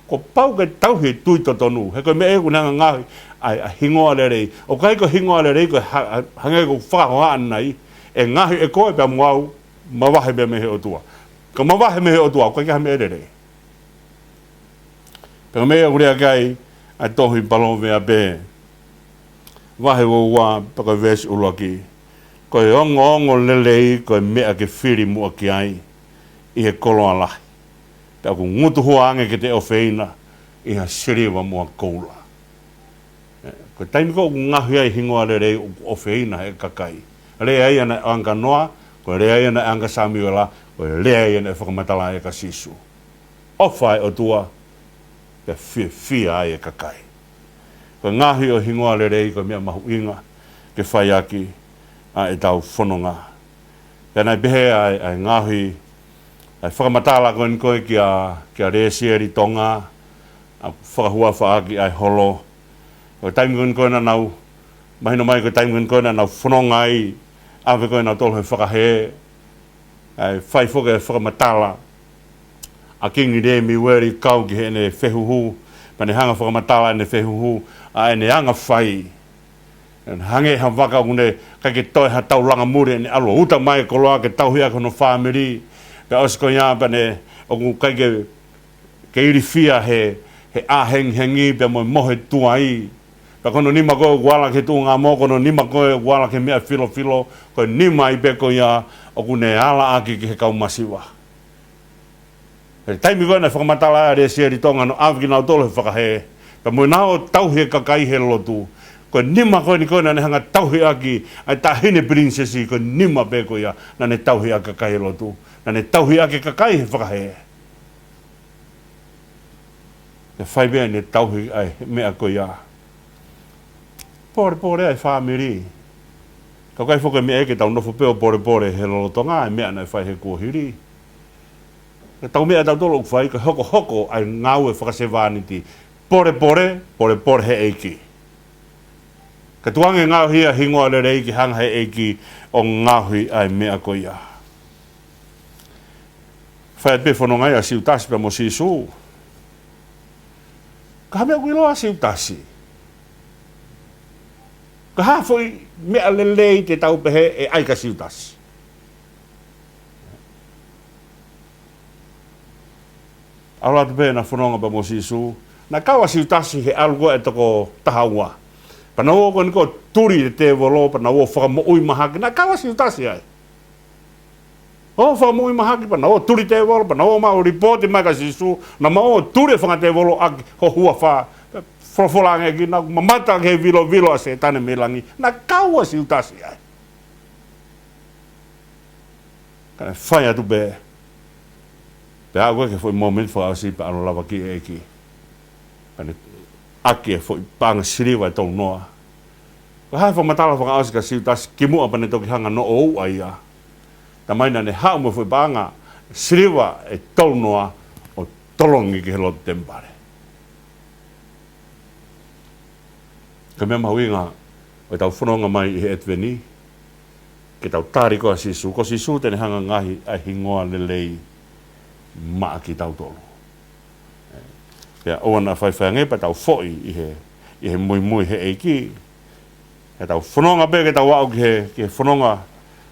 Kuo pau ke tauhi e tui totonu, he ko e meʻa ia ʻoku ne hanga ʻo ngaohi ʻa e, ʻa e hingoa lelei. ʻOku ʻikai ko e hingoa lelei ko e ha-, ha-, hangē ko e fakahohaʻa ʻanenai, ʻe ngaohi ʻe koe pea mo au, mavahe pē mei he ʻOtua. Ka mavahe mei he ʻOtua, ʻoku ʻikai ha meʻa lelei. Pea ko e meʻa ia ʻoku lea ki ai ʻa e tohi Palōveape vahe ua ua, pea ko e veesi ʻuluaki. Ko e ongoongolelei ko e meʻa ke fili muʻa ki ai, ʻi he koloa lahi. Pea ʻoku ngutuhua ange ke te ʻofeina ʻi ha siliva mo ha koula. Ē, ko e taimi ko ē ʻoku ngaohi ai e hingoa lelei ʻoku ʻofeina ʻe he kakai. Lea ia naʻe ʻoange kia Noa, ko e lea ia naʻe ʻoange kia Samiuela, ko e lea ia naʻe fakamatala ai kia Sīsū. ʻOfa e ʻOtua, pea fiefia ai e kakai. Ko e ngaohi ʻo e hingoa lelei ko e meʻa mahuʻinga ke fai ʻaki ʻa ʻetau fononga. Pea naʻe pehē ʻa e, ʻa e ngaohi, ʻa e fakamatala ko eni ko ē kia, kia Lesieli Tonga, ʻa e fakahuafa ʻaki ʻa e holo. Ko e taimi ko eni ko ē naʻa nau, mahino mai ko e taimi ko eni ko ē naʻa nau fononga ai, ʻave ko ē nautolu he fakahē, ʻa e fai foki e fakamatala ʻa Kingi Lemiueli kau ki heʻene fehuhu, pea ne hanga fakamatala ʻene fehuhu, ʻa ʻene anga fai. Hangē ha vaka ʻoku ne ʻikai ke toe ha taulanga muli ʻene ʻalu ʻo uta mai e koloa ke tauhi ʻaki hono fāmili. Pea ʻosi ko ia pea ne ʻoku ʻikai ke, ke ilifia he, he ʻā hengihengi pea mo e mohe tuai. Pea ko hono nima ko ē ʻoku ala ki he tuʻunga moʻo, ko hono nima ko ē ʻoku ala ki he meʻa filofilo, ko e nima ai pē ko ia ʻoku ne ala ʻaki ki he kau masiva. He taimi ko ē naʻe fakamatala ai ʻa Lesieli Tonga hono ʻave kinautolu he fakahē, pea mo ʻenau tauhi e kakai he lotu. Ko e nima ko eni ko ē naʻa ne hanga tauhi ʻaki ʻa e taʻahine pilinisesi, ko e nima pē ko ia naʻa ne tauhi ʻaki e kakai he lotu. Naʻa ne tauhi ʻaki e kakai he fakahē. Naʻe fai pē ʻene tauhi ʻa e meʻa ko ia. Polepole ʻa e fāmili. Ka ʻoku ʻikai foki e meʻa ia ke tau nofo pē ʻo polepole he lolotonga e meʻa naʻe fai he kuohili. Ko ʻetau meʻa ʻatautolu ʻoku fai, ko e hokohoko ʻa e ngāue fakasevāniti. Polepole, polepole he ʻEiki. Ka tuku ange ngaohi ʻa e hingoa lelei ke hanga he ʻEiki ʻo ngaohi ʻa e meʻa ko ia. Fai atu pē fononga ia ʻa Siutasi pea mo Sīsū. Ko e hā e meʻa ʻoku ʻiloa ʻa Siutasi? Ko e hā e foʻi meʻa lelei te tau pehē ʻe ʻai kia Siutasi? ʻAlu atu pē ʻena fononga pea mo Sīsū. Naʻe kau ʻa Siutasi he ʻalu ko ē ʻa e toko taha ua. Pea nau ō ko eni ʻo tuli e tēvolo, pea nau ō ʻo fakamoʻui mahaki. Naʻe kau ʻa Siutasi ai. ʻO fakamoʻui mahaki, pea nau ō ʻo tuli e tēvolo, pea nau ō mai ʻo lipooti mai kia Sīsū, naʻa mau ō ʻo tuli e fanga tēvolo ʻaki ho huafa. Folofola ange ʻe he ʻEiki naʻa ku mamata ki he vilovilo ʻa Sētane mei langi. Naʻe kau ʻa Siutasi ai. Ka ne fai atu pē. Pea aʻu ko ē ki he foʻi mōmeniti fakaʻosi pea ʻalu ʻo lavakiʻi e ʻEiki. Pea ne ʻaki e foʻi paʻanga siliva ʻe tolu noa. Ko e hā e fakamatala fakaʻosi kia Siutasi kimuʻa pea ne toki hanga ʻo noʻo ʻo ʻai ia? Talamai naʻa ne haʻu mo e foʻi paʻanga siliva ʻe tolu noa ʻo tolongi ki he lotu temipale. Ko e meʻa mahuʻinga ʻo ʻetau fononga mai ʻi he ʻEtiveni, ke tau tali ko ē ʻa Sīsū, ko Sīsū te ne hanga ʻo ngaohi ʻa e hingoa lelei maʻa kitautolu. Pea ʻoua naʻa faifai ange pea tau foʻi ʻi he, ʻi he muimui he ʻEiki. He tau fononga pē ke tau aʻu ki he, ki he fononga,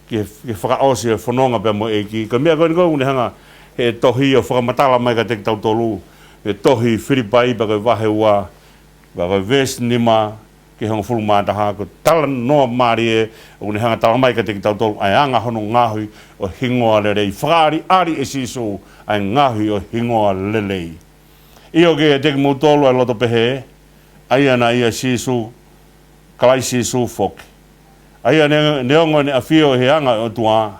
ki he, ki he fakaʻosi e fononga pea mo e ʻEiki. Ko e meʻa ko eni ko ē ʻoku ne hanga he tohi ʻo fakamatala mai kiate kitautolu, he tohi Filipai pea ko e vahe ua, pea ko e veesi nima ki he hongofulu mā taha, ko e talanoa mālie ʻoku ne hanga ʻo talamai kiate kitautolu ʻa e anga hono ngaohi ʻo e hingoa lelei. Fakaʻaliʻali ʻe Sīsū ʻa e ngaohi ʻo e hingoa lelei. ʻIo ke ʻiate kimoutolu ʻa e loto pehē, ʻa ia naʻe ʻia Sīsū, Kalaisi Sīsū foki. ʻA ia ne, neongo ʻene ʻafio ʻi he anga ʻo e ʻOtua,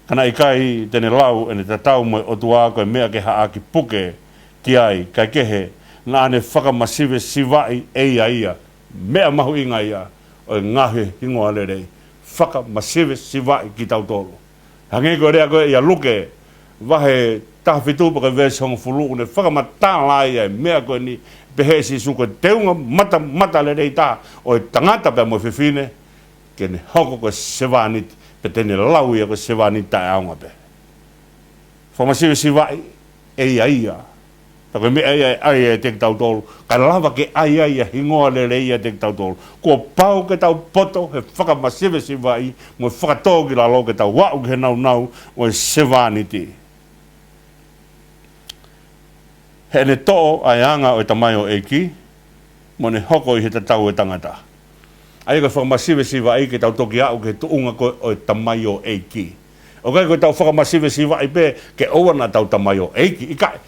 ka naʻe ʻikai te ne lau ʻene tatau mo e ʻOtua ko e meʻa ke haʻaki puke ki ai, kae kehe, naʻa ne fakamasivesivaʻi ʻe ia ia. Meʻa mahuʻinga ia ʻo e ngaohi e hingoa lelei. Fakamasivesivaʻi kitautolu. Hangē ko e lea ko ē ʻia Luke, vahe taha fitu pea ko e veesi hongofulu, ʻoku ne fakamatala ai ʻa e meʻa ko eni, pehē ʻe Sīsū ko e teunga matamata lelei taha ʻo e tangata pea mo e fefine, ke ne hoko ko e sevāniti, pea te ne lau ia ko e sevāniti taʻeʻaonga pē. Fakamasivesivaʻi ʻe ia ia. Pea ko e meʻa ia ʻe ʻai ʻiate kitautolu, kae lava ke ʻai ai ʻa e hingoa lelei ʻiate kitautolu. Kuo pau ke tau poto he fakamasivesivaʻi mo e fakatōkilalo ke tau aʻu ki he nāunau ʻo e sevāniti. Heʻene toʻo ʻa e anga ʻo e tamaioʻeiki, mo ne hoko ʻi he tatau ʻo e tangata. ʻA ia ko e fakamasivesivaʻi ke tau toki aʻu ki he tuʻunga ko ē ʻo e tamaioʻeiki. ʻOku ʻikai ko ʻetau fakamasivesivaʻi pē ke ʻoua naʻa tau tamaioʻeiki. ʻIkai,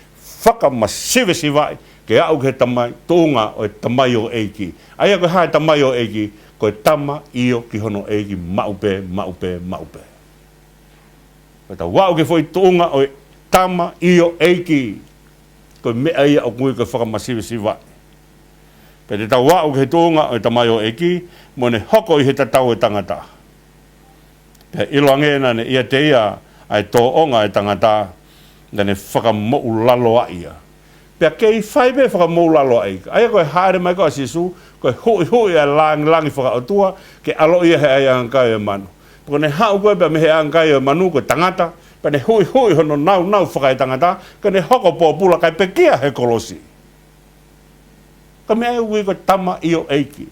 fakamasivesivaʻi ke aʻu ki he tamai, tuʻunga ʻo e tamaioʻeiki. ʻA ia ko e hā e tamaioʻeiki? Ko e tama ʻio ki hono ʻeiki maʻu pē, maʻu pē, maʻu pē. Ko ʻetau aʻu ki he foʻi tuʻunga ʻo e tamaioʻeiki, ko e meʻa ia ʻoku ui ko e fakamasivesivaʻi. Pea te tau aʻu ki he tuʻunga ʻo e tamaioʻeiki, mo ne hoko ʻi he tatau ʻo e tangata. Pea ʻiloange naʻa ne ʻiate ia ʻa e tōʻonga ʻo e tangata, naʻa ne fakamoʻulaloaʻi ia. Pea kei fai pē fakamoʻulaloaʻi. ʻA ia ko e hāʻele mai ko ē ʻa Sīsū, ko e huʻihuʻi ʻa e lāngilangi fakaʻotua, ke ʻaloʻi ia he ʻaiʻanga kai ʻo e manu. Pea ko ʻene haʻu ko ē pea mei he ʻaiʻanga kai ʻo e manu ko e tangata, pea ne huʻihuʻi hono nāunau fakaetangata, ka ne hoko pōpula kae pekia he kolosi. Ko e meʻa ia ʻoku ui ko e tamaioʻeiki.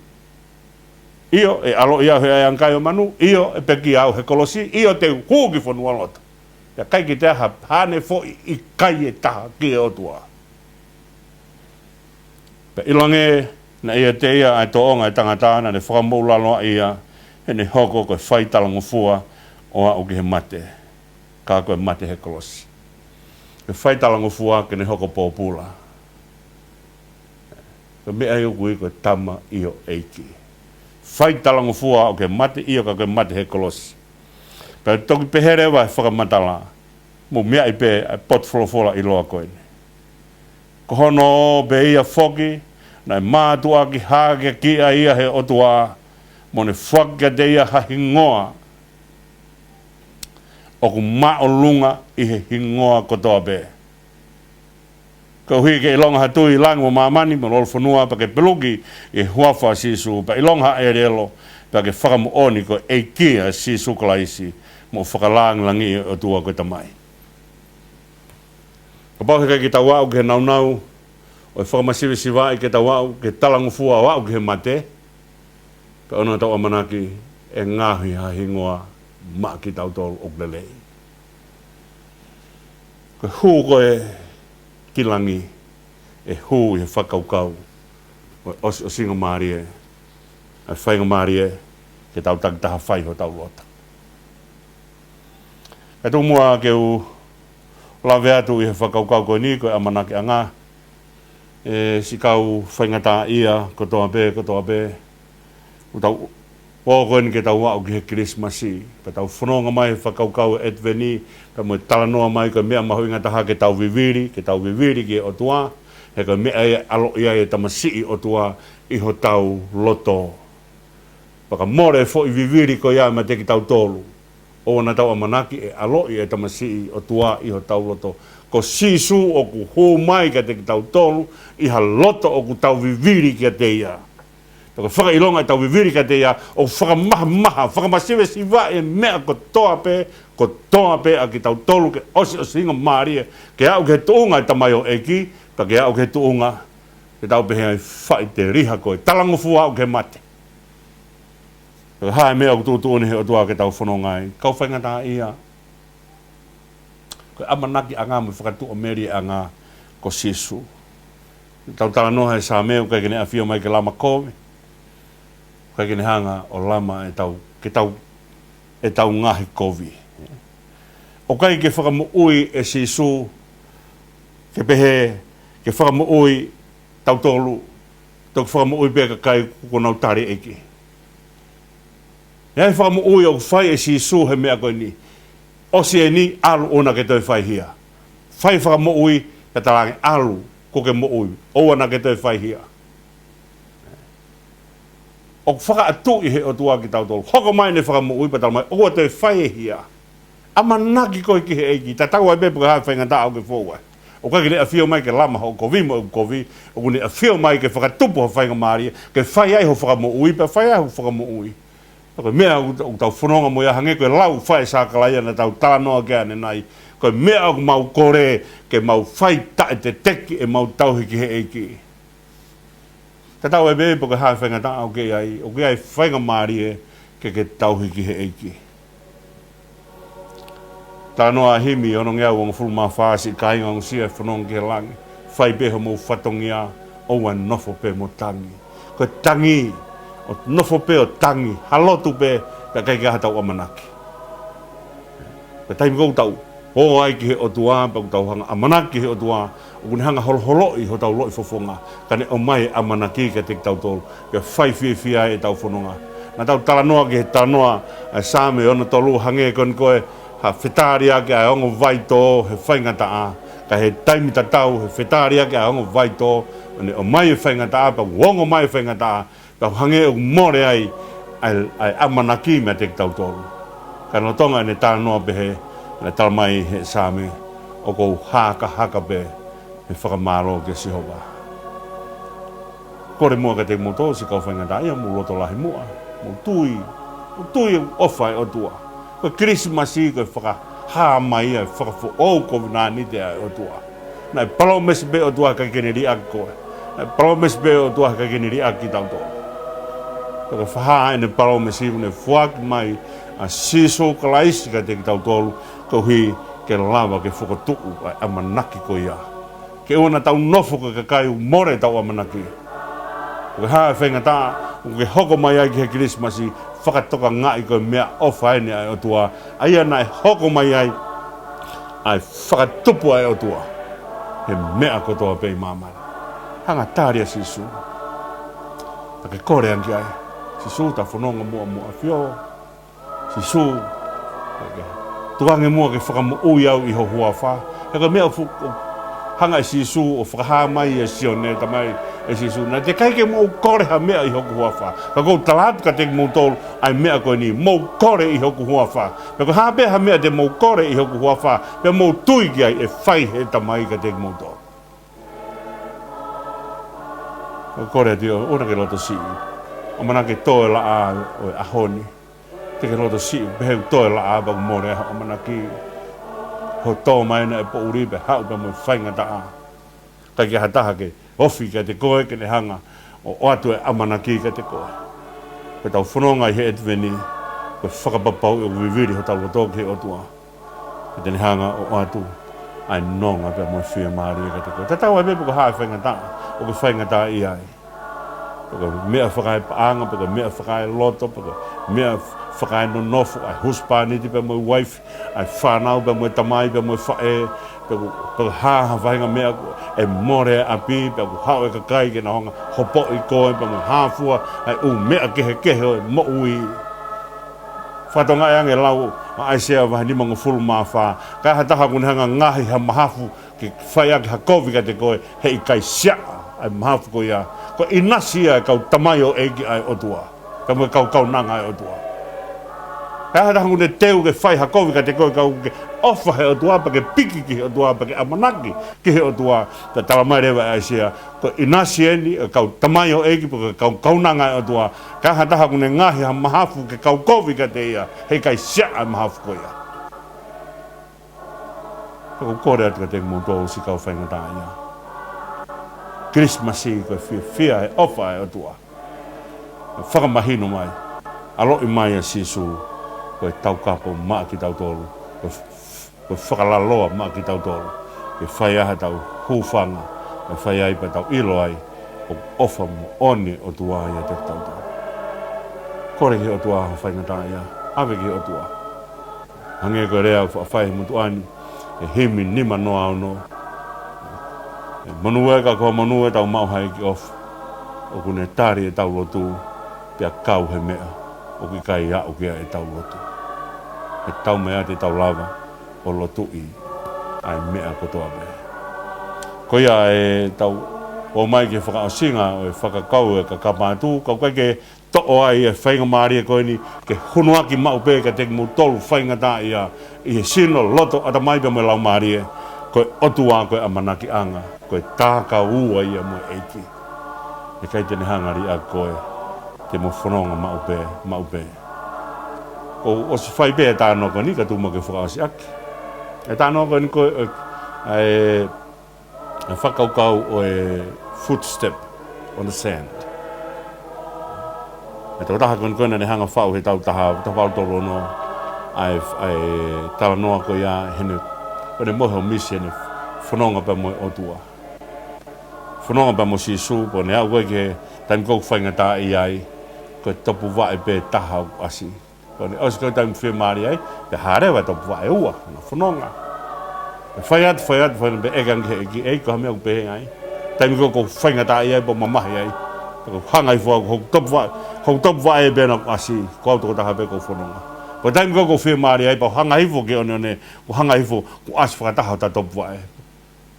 ʻIo, ʻe ʻaloʻi au he ʻaiʻanga kai ʻo e manu, ʻio, ʻe pekia au he kolosi, ʻio, te u hū ki fonualoto. Pea ʻikai ke toe ʻi ai ha haʻane foʻi ʻikai ʻe taha ki he ʻOtua. Pea ʻiloange naʻe ʻiate ia ʻa e tōʻonga ʻo e tangata, naʻa ne fakamoʻulaloaʻi ia, heʻene hoko ko e fai talangofua ʻo aʻu ki he mate, ka ko e mate he kolosi. Ko e fai talangofua ke ne hoko pōpula. Ko e meʻa ia ʻoku ui ko e tamaioʻeiki. Fai talangofua ʻo aʻu ki he mate, ʻio, ka ko e mate he kolosi. Pea toki pehē leva ʻe he fakamatala, mou meaʻi pē ʻa e potu folofola ʻiloa ko eni. Ko hono ō pē ia foki, naʻe mātuʻaki hākeakiʻi ʻa ia ʻe he ʻOtua, mo ne foaki kiate ia ha hingoa ʻoku māʻolunga ʻi he hingoa kotoa pē. Koeʻuhi ke ʻilonga ha tui ʻi langi mo māmani mo lolofonua, pea ke peluki ʻi he huafa ʻo Sīsū, pea ʻilonga ha ʻelelo, pea ke fakamoʻoni ko e ʻEiki ʻa Sīsū Kalaisi, mo fakalāngilangiʻi ʻe he ʻOtua ko e Tamai. Kapau he ʻikai ke tau aʻu ki he nāunau ʻo e fakamasivesivaʻi, ke tau aʻu ki he talangofua ʻo aʻu ki he mate, pea ʻoua naʻa tau ʻamanaki ʻe ngaohi ha hingoa maʻa kitautolu ʻoku lelei. Ko e hū ko ē ki langi, ʻe hū ʻi he fakakaukau ʻo e ʻosiʻosingamālie, ʻa e faingamālie ke tau takitaha fai hotau loto. Kae tomuʻa ke u lave atu ʻi he fakakaukau ko eni, ko e ʻamanakiʻanga, ʻe siʻi kau faingataʻaʻia kotoa pē, kotoa pē, ʻoku tau ō ko eni ke tau aʻu ki he Kilisimasi, pea tau fononga mai he fakakaukau ʻo e ʻEtiveni, pea mo e talanoa mai ko e meʻa mahuʻinga taha ke tau vivili, ke tau vivili ki he ʻOtua, he ko e meʻa ia ʻe ʻaloʻi ai e tamasiʻi ʻOtua ʻi hotau loto. Pea ka mole e foʻi vivili ko ia meiate kitautolu, ʻoua naʻa tau ʻamanaki ʻe ʻaloʻi e tamasiʻi ʻOtua ʻi hotau loto. Ko Sīsū ʻoku hū mai kiate kitautolu ʻi ha loto ʻoku tau vivili kiate ia. Pea ko e fakaʻilonga ʻetau vivili kiate ia, ʻoku fakamahamaha, fakamasivesivaʻi e meʻa kotoa pē, kotoa pē ʻa kitautolu ke ʻosiʻosingamālie, ke aʻu ki he tuʻunga ʻo e tamaioʻeiki, pea ke aʻu ki he tuʻunga ke tau pehē ai, faʻiteliha koe, talangofua aʻu ki he mate. Pea ko e hā e meʻa ʻoku tuʻutuʻuni ʻe he ʻOtua ke tau fononga ai? Kau faingataʻaʻia, ko e ʻamanakiʻanga mo e fakatuʻamelieʻanga ko Sīsū. Tau talanoa he Saame, ʻoku ʻikai ke ne ʻafio mai ke lama kovi. ʻOku ʻikai ke ne hanga ʻo lama ʻetau, ke tau, ʻetau ngaahi kovi. ʻOku ʻikai ke fakamoʻui ʻe Sīsū, ke pehē, ke fakamoʻui tautolu, toki fakamoʻui pē kakai kuo nau tali e ʻEiki. ʻE ʻi ai e fakamoʻui ʻoku fai ʻe Sīsū he meʻa ko eni. ʻOsi eni, ʻalu, ʻoua naʻa ke toe fai hia. Fai fakamoʻui, ka talaange, ʻalu, kuo ke moʻui, ʻoua naʻa ke toe fai hia. ʻOku fakaʻatuʻi ʻe he ʻOtua kitautolu. Hoko mai ʻene fakamoʻui pea tala mai, ʻoua toe fai e hia. ʻAmanaki koe ki he ʻEiki, tatau ai pē pe ko e hā e faingataʻa ʻoku ke fou ai. ʻOku ʻikai ke ne ʻafio mai ke lama hoʻo kovi mo ʻeku kovi, ʻoku ne ʻafio mai ke fakatupu ha faingamālie, ke fai ai ho fakamoʻui, pea fai ai ho fakamoʻui. Ko e meʻa ʻoku, ʻoku tau fononga mo ia, hangē ko e lau ʻa e Sakalaia naʻa tau talanoa ki ai ʻanenai. Ko e meʻa ʻoku mau kole, ke mau fai taʻeteteki ʻemau tauhi ki he ʻEiki. Tatau ai pē pe ko e hā e faingataʻa ʻoku ke ʻi ai, ʻoku ʻi ai e faingamālie ke ke tauhi ki he ʻEiki. Talanoa ʻa e himi, ono ngeau uangofulu mā fā, siʻi kāinga ongosia ʻe fononga ki he langi. Fai pē homou fatongia, ʻoua ʻe nofo pē mo tangi. Ko e tangi, ʻo nofo pē ʻo tangi, ha lotu pē, pea ʻikai ke ʻi ai haʻatau ʻamanaki. Ka taimi ʻoku tau ō ai ki he ʻOtua, pea ʻoku tau hanga ʻamanaki ki he ʻOtua, ʻoku ne hanga holoholoʻi hotau loʻi fofonga, ka ne ʻomai e ʻamanaki kiate kitautolu, ke fai fiefia ai ʻetau fononga. Naʻa tau talanoa ki he talanoa ʻa e Saame ono tolu, hangē ko eni ko e ha fetaliaki ʻa e ongo vaitō he faingataʻa, ka he taimi tatau he fetaliaki ʻa e ongo vaitō, ʻo ne ʻomai e faingataʻa, pea ʻoku ongo mai e faingataʻa, pea ʻoku hangē ʻoku mole ai ʻa e, ʻa e ʻamanaki meiate kitautolu. Ka lolotonga ʻene talanoa pehē, naʻe talamai ʻe he Saame, ʻoku ou hakahaka pē he fakamālō kia Sihova. Kole muʻa kiate kimoutolu siʻi kau faingataʻaʻia, mou loto lahi muʻa, mou tui, mou tui ʻoku ʻofa e ʻOtua. Ko e Kilisimasi ko e fakahā mai ia e fakafoʻou kovinānite ʻa e ʻOtua. Naʻe palōmesi pē ʻOtua ʻikai ke ne liʻaki koe. Naʻe palōmesi pē ʻOtua ʻikai ke ne liʻaki kitautolu. Pea ko e fakahā ʻene palōmesi ʻoku ne foaki mai ʻa Sīsū Kalaisi kiate kitautolu, koeʻuhi ke lava ke fokotuʻu ʻa e ʻamanaki ko ia. Ke ʻoua naʻa tau nofo ko e kakai ʻoku mole ʻetau ʻamanaki. ʻOku ke hā he faingataʻa, ʻoku ke hoko mai ai ki he Kilisimasi, fakatokangaʻi ko e meʻaʻofa eni ʻa e ʻOtua, ʻa ia naʻe hoko mai ai ʻa e fakatupu ʻa e ʻOtua he meʻa kotoa pē ʻi māmani. Hanga tali ʻa Sīsū. Ka ke kole ange ai, Sīsū, ta fononga muʻa mo ʻAfio. Sīsū, tuku ange muʻa ke fakamoʻui au ʻi ho huafa. He ko e meʻa fu-, ʻo hanga ʻe Sīsū ʻo fakahā mai ʻe Sione, talamai ʻe Sīsū, naʻe teʻeki ai ke mou kole ha meʻa ʻi hoku huafa. Ka ʻoku ou tala atu kiate kimoutolu ʻa e meʻa ko eni, mou kole ʻi hoku huafa. Pea ko e hā pē ha meʻa te mou kole ʻi hoku huafa, pea mou tui ki ai, ʻe fai ʻe he Tamai kiate kimoutolu. ʻOku ou kole atu, ʻoua naʻa ke loto siʻi. ʻAmanaki ke tō e laʻā ʻo e ʻaho ni. Te ke loto siʻi, pehē ʻoku tō e laʻā pea ʻoku mole ai hoʻo ʻamanaki. Hoʻo tō mai ena he poʻuli pea haʻu pea mo e faingataʻa. ʻIkai ke ʻi ai ha taha ke ofi kiate koe ke ne hanga ʻo ʻoatu e ʻamanaki kiate koe. Ko ʻetau fononga ʻi he ʻEtiveni, ko e fakapapauʻi ʻoku vivili hotau loto ki he ʻOtua. Pea te ne hanga ʻo ʻoatu ʻa e nonga pea mo e fiemālie kiate koe. Tatau ai pē pe ko e hā e faingataʻa ʻoku ke faingataʻaʻia ai. Pe ko e meʻa fakaepaʻanga, pe ko e meʻa fakaeloto, pe ko e meʻa fakaenonofo ʻa e husepāniti pea mo e uaifi, ʻa e fānau pea mo e tamai pea mo e faʻē, pe ko, pe ko e hā ha faʻahinga meʻa ʻe mole ʻapi, pea ʻoku haʻu e kakai ke nau hanga hopoʻi koe pea mo e hā fua ʻa e ʻū meʻa kehekehe ʻo e moʻui. Fakatokangaʻi ange e lau ʻa ʻAisea vahe nimangofulu mā fā, ka ʻi ai ha taha ʻoku ne hanga ngaohi ha mahafu ke fai ʻaki ha kovi kiate koe, heʻikai siaʻa ʻa e mahafu ko ia. Ko e ʻinasi ia ʻa e kau tamaioʻeiki ʻa e ʻOtua pea mo e kau kaunanga ʻa e ʻOtua. Ka ʻi ai ha taha ʻoku ne teu ke fai ha kovi kiate koe, ka ʻoku ke ʻofa he ʻOtua, pea ke piki ki he ʻOtua, pea ke ʻamanaki ki he ʻOtua, pea talamai leva ʻe ʻAisea, ko e ʻinasi eni ʻa e kau tamaioʻeiki pe ko e kau kaunanga ʻa e ʻOtua. Ka ʻi ai ha taha ʻoku ne ngaohi ha mahafu ke kau kovi kiate ia, heʻikai siaʻa ʻa e mahafu ko ia. Pea ʻoku ou kole atu kiate kimoutolu siʻi kau faingataʻaʻia. Kilisimasi ko e fiefia he ʻofa ʻa e ʻOtua. Fakamahino mai, ʻaloʻi mai ʻa Sīsū, ko e taukapo maʻa kitautolu, ko e f-, ko e fakalaloa maʻa kitautolu, ke fai ai haʻatau hūfanga, ke fai ai pea tau ʻilo ai ʻoku ʻofa moʻoni e ʻOtua ʻiate kitautolu. Kole ki he ʻOtua ho faingataʻaʻia, ʻave ki he ʻOtua. Hangē ko e lea ʻoku faʻa fai he motuʻa ni, ʻi he himi nima noa ono. ʻE monū ē, ka ko e monū ē, tau maʻu ha ʻEiki ʻofa. ʻOku ne tali ʻetau lotu, pea kau he meʻa ʻoku ʻikai aʻu ki ai ʻetau lotu. ʻE tau meʻa te tau lava ʻo lotuʻi ʻa e meʻa kotoa pē. Ko ia ʻetau ō mai ki he fakaʻosinga ʻo e fakakaukau ʻo e kakapa atu, ka ʻoku ʻikai ke toʻo ai e faingamālie ko eni ke hunuaki maʻu pē kiate kimoutolu faingataʻaʻia ʻi he sino, loto, ʻatamai pea mo e laumālie, ko e ʻOtua ko e ʻamanakiʻanga, ko e tā kaua ia mo e ʻEiki. ʻIkai te ne hanga liʻaki koe, te mo fononga maʻu pē, maʻu pē. Kuo u ʻosi fai pē e talanoa ko eni ka tuku muʻa ke fakaʻosi ʻaki. E talanoa ko eni ko e, e, e fakakaukau ʻo e footstep on the sand. E tokotaha ko eni ko ē naʻa ne hanga faʻu he taʻu taha, taha valu tolu ono, ʻa e, ʻa e talanoa ko ia heʻene, ko ʻene mohe ʻo misi heʻene fononga pea mo e ʻOtua. Fononga pea mo Sīsū, pea ne aʻu ko ē ki he taimi ko ē ʻoku faingataʻaʻia ai, ko e topuvaʻe pē taha ʻoku ʻasi. Ko ʻene ʻosi ko e taimi fiemālie ai, pea hā leva e topuvaʻe ʻe ua, na fononga. Pea fai atu, fai atu, fai atu, pea ʻeke ange ki he ʻEiki, ʻEiki, ko e hā e meʻa ʻoku pehē ai? Taimi ko ē ʻoku ou faingataʻaʻia ai pea u mamahi ai. Pea ʻoku ou hanga hifo au, hoku topuvaʻe, hoku topuvaʻe pē naʻa ku ʻasi, ko au tokotaha pē ʻoku ou fononga. Ko e taimi ko ē ʻoku ou fiemālie ai, pea u hanga hifo ki he ʻoneʻone, ʻoku ou hanga hifo, kuo ʻasi fakataha hota topuvaʻe.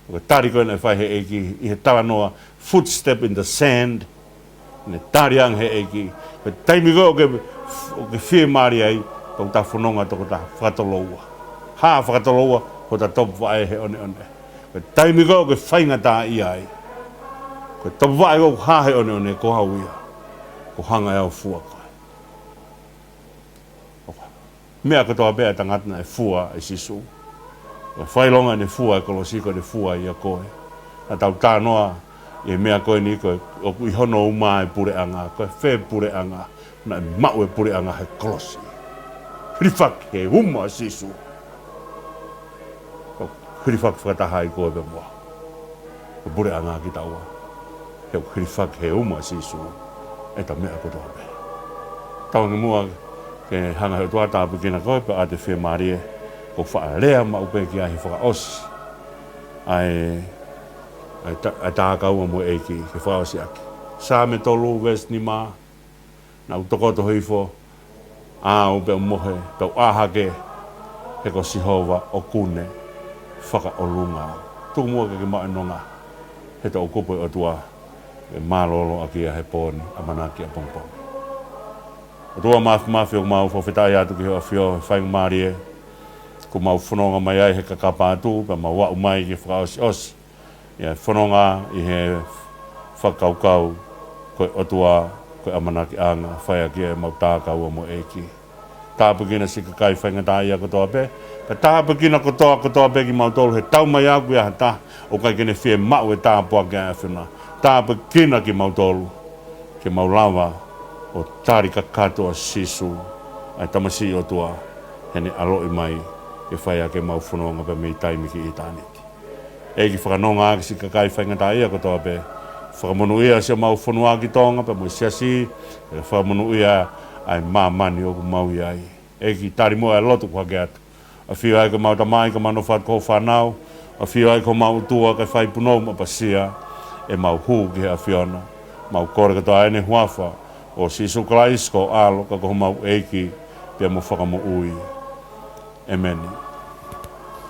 Ko e tali ko ē naʻe fai ʻe he ʻEiki, ʻi he talanoa, footstep in the sand. Ne tali ange ʻe he ʻEiki, ko e taimi ko ē ʻoku ke, ʻoku ke fiemālie ai, pea ʻoku ta fononga tokotaha, fakatoloua. Hā fakatoloua hota topuvaʻe he ʻoneʻone. Ko e taimi ko ē ʻoku ke faingataʻaʻia ai, ko e topuvaʻe ko ē ʻoku hā he ʻoneʻone, ko au ia. Kuo u hanga ʻe au ʻo fua koe. Meʻa kotoa pē ʻa e tangata naʻe fua ʻe Sīsū. Ko e fakaʻilonga ʻene fua e kolosi, ko ʻene fua ia koe. Naʻa tau talanoa ʻi he meʻa ko eni, ko e ʻoku ʻi hono uma e puleʻanga, ko e fē puleʻanga naʻe maʻu e puleʻanga he kolosi. Hilifaki he uma ʻa Sīsū. ʻOku hilifaki fakataha ai koe pea mo au. Ko e puleʻanga kitaua. He ʻoku hilifaki he uma ʻa Sīsū ʻeta meʻa kotoa pē. Tauange muʻa ke hanga he ʻOtua ʻo tāpuekina koe pea ʻoatu e fiemālie, ʻoku ou faʻa lea maʻu pē ki ai he fakaʻosi ʻa e, ʻa e ta-, ʻa e tākaua mo e ʻEiki, ke fakaʻosi ʻaki. Saame tolu veesi nima, naʻa ku tokoto hifo, ʻa au pea u mohe, pea u ʻā hake, he ko Sihova ʻoku ne fakaʻolunga au. Tuku muʻa ke ke maʻu e nonga he toʻukupu ʻo e ʻOtua, ke mālōlō ʻaki ia he pō ni, ʻamanaki ʻapongipongi. ʻOtua Māfimafi, ʻoku mau fakafetaʻi atu ki hoʻo ʻAfio he faingamālie kuo mau fononga mai ai he kakapa atu, pea mau aʻu mai ki he fakaʻosiʻosi ʻi he fononga ʻi he fakakaukau ko e ʻOtua ko e ʻamanakiʻanga, fai ʻaki ʻemau tākaua mo e ʻEiki. Tāpuekina siʻi kakai faingataʻaʻia kotoa pē, pea tāpuekina kotoa, kotoa pē kimautolu he tau mai au ki ha taha ʻoku ʻikai ke ne fiemaʻu e tāpuaki ʻa e ʻAfiona. Tāpuekina kimautolu ke mau lava ʻo tali kakato ʻa Sīsū, ʻa e Tamasiʻi ʻo e ʻOtua, heʻene ʻaloʻi mai ke fai ʻaki ʻemau fononga pea mei taimi ki ʻitāniti. ʻEiki, fakanonga ʻaki siʻi kakai faingataʻaʻia kotoa pē. Fakamonūʻia siʻomau fonua ki Tonga pea mo e siasi, pea fakamonūʻia ʻa e māmani ʻoku mau ʻi ai. ʻEiki, tali muʻa e lotu ʻoku hake atu. ʻAfio ai ko ʻemau Tamai, ka mau nofo atu ko hoʻo fānau. ʻAfio ai ko homau ʻOtua, kae fai punou mo ʻapasia ʻemau hū ki he ʻAfiona. Mau kole kotoa ʻi he huafa ʻo Sīsū Kalaisi ko ho ʻAlo, ka ko homau ʻEiki pea mo Fakamoʻui. ʻĒmeni.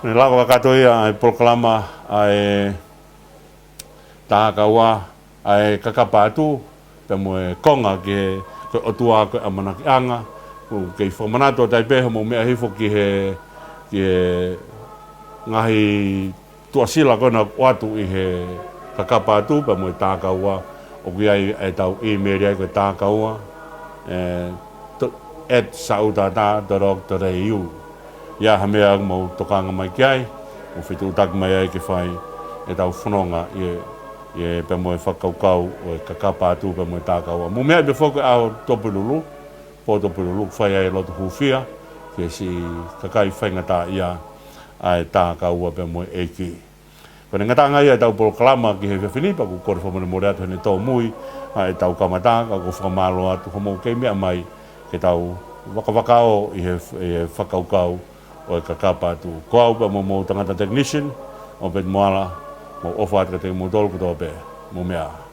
Ne lava kakato ia ʻa e polokalama ʻa e tākaua, ʻa e kakapa atu, pea mo e konga ki he, ko e ʻOtua ko e ʻamanakiʻanga. ʻOku kei fakamanatu atu ai pē hoʻomou meʻa hifo ki he, ki he ngaahi tuʻasila ko ena ʻoku ʻoatu ʻi he kakapa atu pea mo e tākaua. ʻOku ʻi ai ʻetau ʻīmeli ai, ko e tākaua, ē, to-, at sautata dot org dot A U. ʻI ai ha meʻa ʻoku mou tokanga mai ki ai, mou fetuʻutaki mai ai ke fai ʻetau fononga ʻi he, ʻi he pea mo e fakakaukau ʻo e kakapa atu pea mo e tākaua. Mou meaʻi pē foki ʻa e ʻaho Tupululu, pō Tupululu, fai ai e lotu hūfia ki he siʻi kakai faingataʻaʻia ʻa e tākaua pea mo e ʻEiki. Ko ʻene ngataʻanga ia ʻetau polokalama ki he efiafi ni, pea ʻoku kole fakamolemole atu heʻene tōmui ʻa ʻetau kamata, ka ʻoku ou fakamālō atu hoʻomou kei meʻa mai ke tau vakavakao ʻi he, ʻi he fakakaukau ʻo e kakapa atu. Ko au pea mo homou tangata technician, ʻOpeti Moala, mou ʻofa atu kiate kimoutolu kotoa pē, mou meʻa ā.